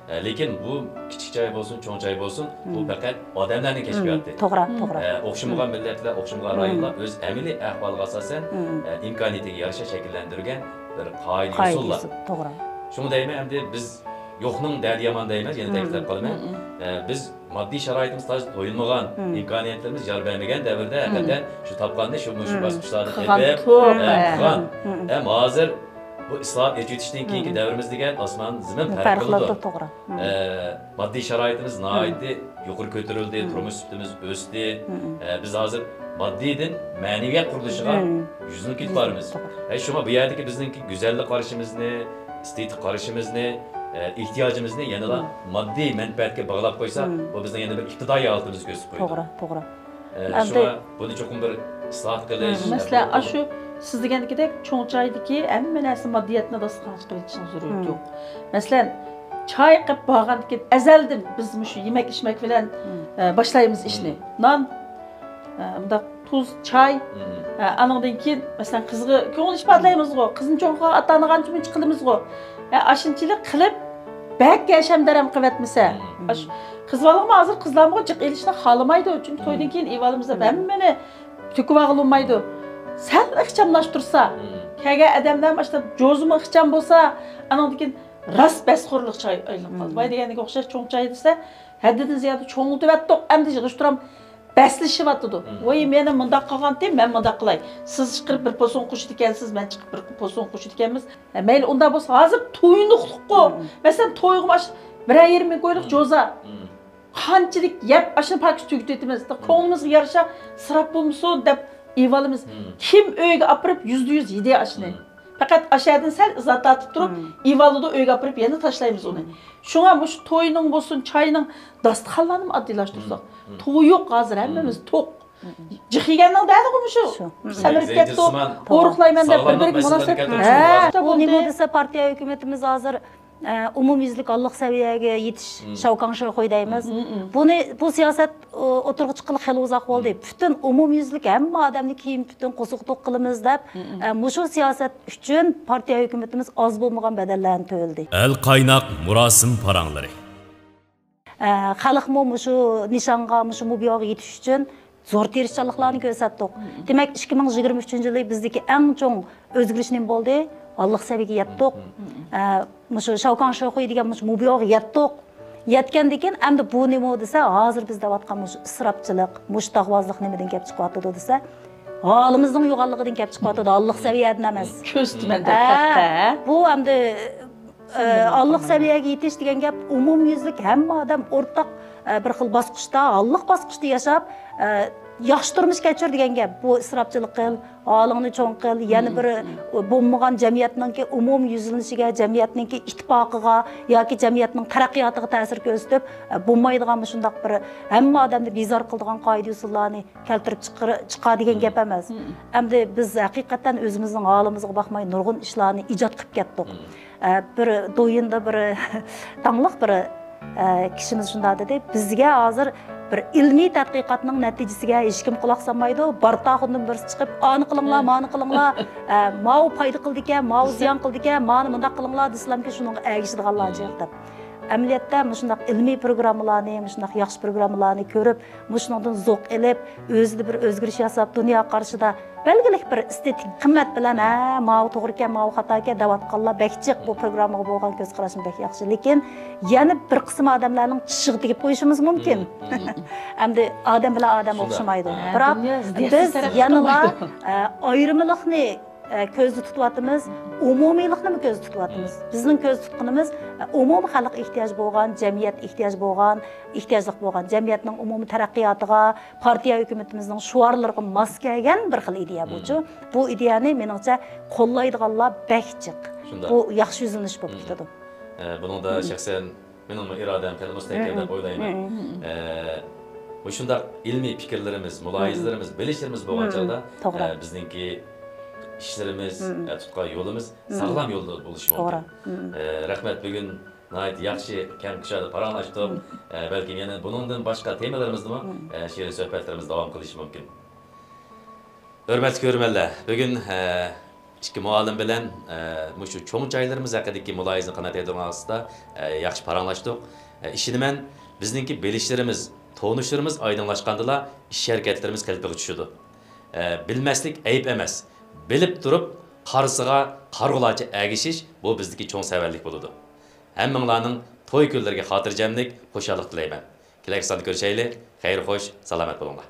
ئە، لېكىن بۇ كىچىك چاي بولسۇن، چوڭ چاي بولسۇن، بۇ پەقەت ئادەملەرنىڭ كەشپىياتى. توغرا، توغرا. ئە، ئوخشىمىغان مىللەتلەر، ئوخشىمىغان رايونلار ئۆز ئەمەلىي ئەھۋالىغا ئاساسەن، ئە، ئىمكانىيىتىگە يارىشا شەكىللەندۈرگەن بىر قائىدە، قائىدە ئۇسۇللار. توغرا. شۇڭا دەيمەن، ئەمدى بىز يوقنىڭ دەردى يامان دەيمەن، يەنە تەكىتلەپ قالىمەن. ئە، بىز ماددىي شارائىتىمىز تازا تويۇنمىغان، ئىمكانىيەتلىرىمىز يار بەرمىگەن دەۋردە ھەقىقەتەن شۇ تاپقاننى شۇ مۇشۇ باسقۇچلاردا تېپىپ، قىلغان. ئە، قىلغان. ئەمما ھازىر بۇ ئىسلاھات، ئېچىۋېتىشتىن كېيىنكى دەۋرىمىز دېگەن ئاسمان زېمىن پەرق قىلىدۇ. توغرا. ئە، ماددىي شارائىتىمىز ناھايىتى يۇقىرى كۆتۈرۈلدى، تۇرمۇش سۈپىتىمىز ئۆستى. ئە، بىز ھازىر ماددىيدىن مەنىۋىيەت قۇرۇلۇشىغا يۈزلىنىپ كېتىپ بارىمىز. ئە، شۇڭا بۇ يەردىكى بىزنىڭكى گۈزەللىك قارىشىمىزنى، ئېستېتىك قارىشىمىزنى، ئە، ئېھتىياجىمىزنى يەنىلا ماددىي مەنپەئەتكە باغلاپ قويسا، بۇ بىزنىڭ يەنە بىر ئىپتىدائىي ھالىتىمىزنى كۆرسىتىپ قويىدۇ. توغرا، توغرا. ئە، ئەمدى شۇڭا بۇنى چوقۇم بىر ئىسلاھ قىلىش. مەسىلەن، ئاشۇ سىز دېگەندىكىدەك چوڭ چايدىكى ھەممە نەرسە ماددىياتنى داستىخانغا چىقىرىۋېتىشنىڭ زۆرۈرىيىتى يوق. مەسىلەن، چاي قىلىپ بارغاندىن كېيىن ئەزەلدىن بىز مۇشۇ يېمەك ئىچمەك بىلەن، ئە، باشلايمىز ئىشنى. نان، ئە، مۇنداق تۇز، چاي، ئە، ئانىڭدىن كېيىن، مەسىلەن، قىزغا كۆڭۈل ئىپادىلەيمىزغۇ، قىزنى چوڭ قىلغان ئاتا-ئانىغا ئانچە-مۇنچە قىلىمىزغۇ. ئە، ئاشۇنچىلىك قىلىپ، بەك ھەشەم-دەرەم قىلىۋەتمىسە، ئاش-، قىز بالىغىمۇ ھازىر قىزلارمۇ جىق ئېلىشنى خالىمايدۇ، چۈنكى تويدىن كېيىن ئېيۋالىمىزدا ھەممىنى تۆكۈۋالغىلى بولمايدۇ. سەل ئىخچاملاشتۇرسا، كەلگەن ئادەملەرمۇ ئاشۇنداق جوزىمۇ ئىخچام بولسا، ئانىڭدىن كېيىن راست بەسخورلۇق چاي ئايلىنىپ قالدى. باي دېگەنگە ئوخشاش چوڭ چاي دېسە، ھەددىدىن زىيادە چوڭلىتىۋەتتۇق، ئەمدى يىغىشتۇرام بەسلىشىۋاتىدۇ. ۋاي، مېنى مۇنداق قىلغانتى، مەن مۇنداق قىلاي. سىز ئىشقىلىپ بىر پوسۇڭ قوشىدىكەنسىز، مەن چىقىپ بىر پوسۇڭ قوشىدىكەنمىز. ھە، مەيلى، ئۇنداق بولسا، ھازىر تويۇنۇقلۇققۇ. مەسىلەن، تويغا ماش بىرەر يېرىم مىڭ كويلۇق جوزا. قانچىلىك يەپ، ئاشۇنى پاكىز تۈگىتىۋېتىمىز. كۆڭلىمىزگە يارىشا ئىسراپ بولمىسۇن دەپ ئېيىۋالىمىز. كىم ئۆيگە ئاپىرىپ يۈزدە يۈز يېدى ئاشۇنى؟ پەقەت ئاشۇ يەردىن سەل ئىزا تارتىپ تۇرۇپ، ئېيىۋالىدۇ، ئۆيگە ئاپىرىپ يەنە تاشلايمىز ئۇنى. شۇڭا مۇشۇ توينىڭ بولسۇن، چاينىڭ، داستىخانلارنىمۇ ئاددىيلاشتۇرساق. تويۇق ھازىر ھەممىمىز توق. جىق يېگەننىڭ دەردىغۇ مۇشۇ. سەمرىپ كەتتۇق، ئورۇقلايمەن دەپ بىر-بىرىگە مۇناسىۋەت. ھە، بۇ نېمە دېسە، پارتىيە ھۆكۈمىتىمىز ھازىر ئە، ئومۇميۈزلۈك ھاللىق سەۋىيەگە يېتىش، شاۋكاڭشىخۇي دەيمىز. بۇنى، بۇ سىياسەت، ئو، ئوتتۇرىغا چىققىلى خېلى ئۇزاق بولدى. پۈتۈن ئومۇميۈزلۈك ھەممە ئادەمنى كىيىم پۈتۈن قوسۇق قوتۇق قىلىمىز دەپ، ئە، مۇشۇ سىياسەت ئۈچۈن پارتىيە ھۆكۈمىتىمىز ئاز بولمىغان بەدەللەرنى تۆلىدى. ئەل قايناق مۇراسىم پاراڭلىرى. ئە، خەلقمۇ مۇشۇ نىشانغا، مۇشۇ مۇبىئاغا يېتىش ئۈچۈن زور تىرىشچانلىقلارنى كۆرسەتتۇق. دېمەك، ئىككى مىڭ يىگىرمە ئۈچىنچى يىلى بىزدىكى ئەڭ چوڭ ئۆزگىرىش نېمە بولدى؟ ھاللىق سەۋىيەگە يەتتۇق. ئە، مۇشۇ شاۋكاڭ شوخۇي دېگەن مۇشۇ مۇبىيوغا يەتتۇق. يەتكەندىن كېيىن ئەمدى بۇ نېمە دېسە، ھازىر بىز دەۋاتقان مۇشۇ ئىسراپچىلىق، مۇشتاقۋازلىق نېمىدىن كەپ چىقىۋاتىدۇ دېسە، ھالىمىزنىڭ يوغانلىقىدىن كەپ چىقىۋاتىدۇ، ھاللىق سەۋىيەدىن ئەمەس. كۆرسىتىمەن دەپ ھە، بۇ ئەمدى، ئە، ھاللىق سەۋىيەگە يېتىش دېگەن گەپ ئومۇميۈزلۈك ھەممە ئادەم ئورتاق، ئە، بىر خىل باسقۇچتا، ھاللىق باسقۇچتا ياشاپ، ئە، ياخشى تۇرمۇش كەچۈر دېگەن گەپ. بۇ ئىسراپچىلىق قىل، ھالىڭنى چوڭ قىل، يەنە بىر بولمىغان جەمئىيەتنىڭكى ئومۇميۈزلىنىشىگە، جەمئىيەتنىڭكى ئىتتىپاقىغا ياكى جەمئىيەتنىڭ تەرەققىياتىغا تەسىر كۆرسىتىپ، ئە، بولمايدىغان مۇشۇنداق بىر ھەممە ئادەمنى بىزار قىلىدىغان قائىدە-ئۇسۇللارنى كەلتۈرۈپ چىقىر-، چىقار دېگەن گەپ ئەمەس. ئەمدى بىز ھەقىقەتەن ئۆزىمىزنىڭ ھالىمىزغا باقماي نۇرغۇن ئىشلارنى ئىجاد قىلىپ كەتتۇق. ئە، بىر دويىندا بىر داڭلىق بىر، ئە، كىشىمىز شۇنداق دېدى، بىزگە ھازىر بىر ئىلمىي تەتقىقاتنىڭ نەتىجىسىگە ھېچكىم قۇلاق سالمايدۇ. بارتاخۇندىن بىرسى چىقىپ، ئانى قىلىڭلار، مانى قىلىڭلار، ئە، ماۋۇ پايدا قىلىدىكەن، ماۋۇ زىيان قىلىدىكەن، مانى مۇنداق قىلىڭلار دېسىلەمكى شۇنىڭغا ئەگىشىدىغانلار جىق دەپ. ئەمەلىيەتتە مۇشۇنداق ئىلمىي پروگراممىلارنى، مۇشۇنداق ياخشى پروگراممىلارنى كۆرۈپ، مۇشۇنىڭدىن زوق ئېلىپ، ئۆزىدە بىر ئۆزگىرىش ياساپ، دۇنيا قارىشىدا بەلگىلىك بىر ئېستېتىك قىممەت بىلەن، ھە، ماۋۇ توغرىكەن، ماۋۇ خاتاكەن دەۋاتقانلار بەك جىق، بۇ پروگراممىغا بولغان كۆز قاراشمۇ بەك ياخشى. لېكىن يەنە بىر قىسىم ئادەملەرنىڭ چىشىغا تېگىپ قويۇشىمىز مۇمكىن. ئەمدى ئادەم بىلەن ئادەم ئوخشىمايدۇ. بىراق بىز يەنىلا، ئە، ئايرىملىقنى ئە، كۆزدە تۇتۇۋاتىمىز، ئومۇمىيلىقنىمۇ كۆزدە تۇتۇۋاتىمىز. بىزنىڭ كۆزدە تۇتقىنىمىز، ئە، ئومۇمىي خەلق ئېھتىياجى بولغان، جەمئىيەت ئېھتىياجى بولغان، ئېھتىياجلىق بولغان جەمئىيەتنىڭ ئومۇمىي تەرەققىياتىغا، پارتىيە ھۆكۈمىتىمىزنىڭ شوئارلىرىغا ماس كەلگەن بىر خىل ئىدىيە بۇچۇ. بۇ ئىدىيەنى مېنىڭچە قوللايدىغانلار بەك جىق. بۇ ياخشى يۈزلىنىش بولۇپ كېتىدۇ. ئە، بۇنىڭدا شەخسەن مېنىڭمۇ ئىرادەم خېلى مۇستەھكەم دەپ ئويلايمەن. ئە، مۇشۇنداق ئىلمىي پىكىرلىرىمىز، مۇلاھىزىلىرىمىز، بىلىشلىرىمىز بولغان چاغدا، ئە، بىزنىڭكى ئىشلىرىمىز، ئە، تۇتقان يولىمىز ساغلام يولدا بولۇشى مۇمكىن. ئە، رەھمەت، بۈگۈن ناھايىتى ياخشى، كەڭ كۇشادە پاراڭلاشتۇق. ئە، بەلكىم يەنە بۇنىڭدىن باشقا تېمىلىرىمىزدىمۇ، ئە، شېرىن سۆھبەتلىرىمىز داۋام قىلىشى مۇمكىن. ھۆرمەتلىك كۆرۈرمەنلەر، بۈگۈن، ئە، ئىككى مۇئەللىم بىلەن، ئە، مۇشۇ چوڭ چايلىرىمىز ھەققىدىكى مۇلاھىزىنى قانات يايدۇرغان ئاساستا، ئە، ياخشى پاراڭلاشتۇق. ئە، ئىشىنىمەن، بىزنىڭكى بىلىشلىرىمىز، تونۇشلىرىمىز ئايدىڭلاشقاندىلا، ئىش ھەرىكەتلىرىمىز قېلىپىغا چۈشىدۇ. ئە، بىلمەسلىك ئەيىب ئەمەس. بىلىپ تۇرۇپ، قارىسىغا قارىغۇلارچە ئەگىشىش، بۇ بىزدىكى چوڭ سەۋەنلىك بولىدۇ. ھەممىڭلارنىڭ توي كۈنلىرىگە خاتىرجەملىك، خۇشاللىق تىلەيمەن. كېلەر ساندا كۆرۈشەيلى. خەير خوش، سالامەت بولۇڭلار.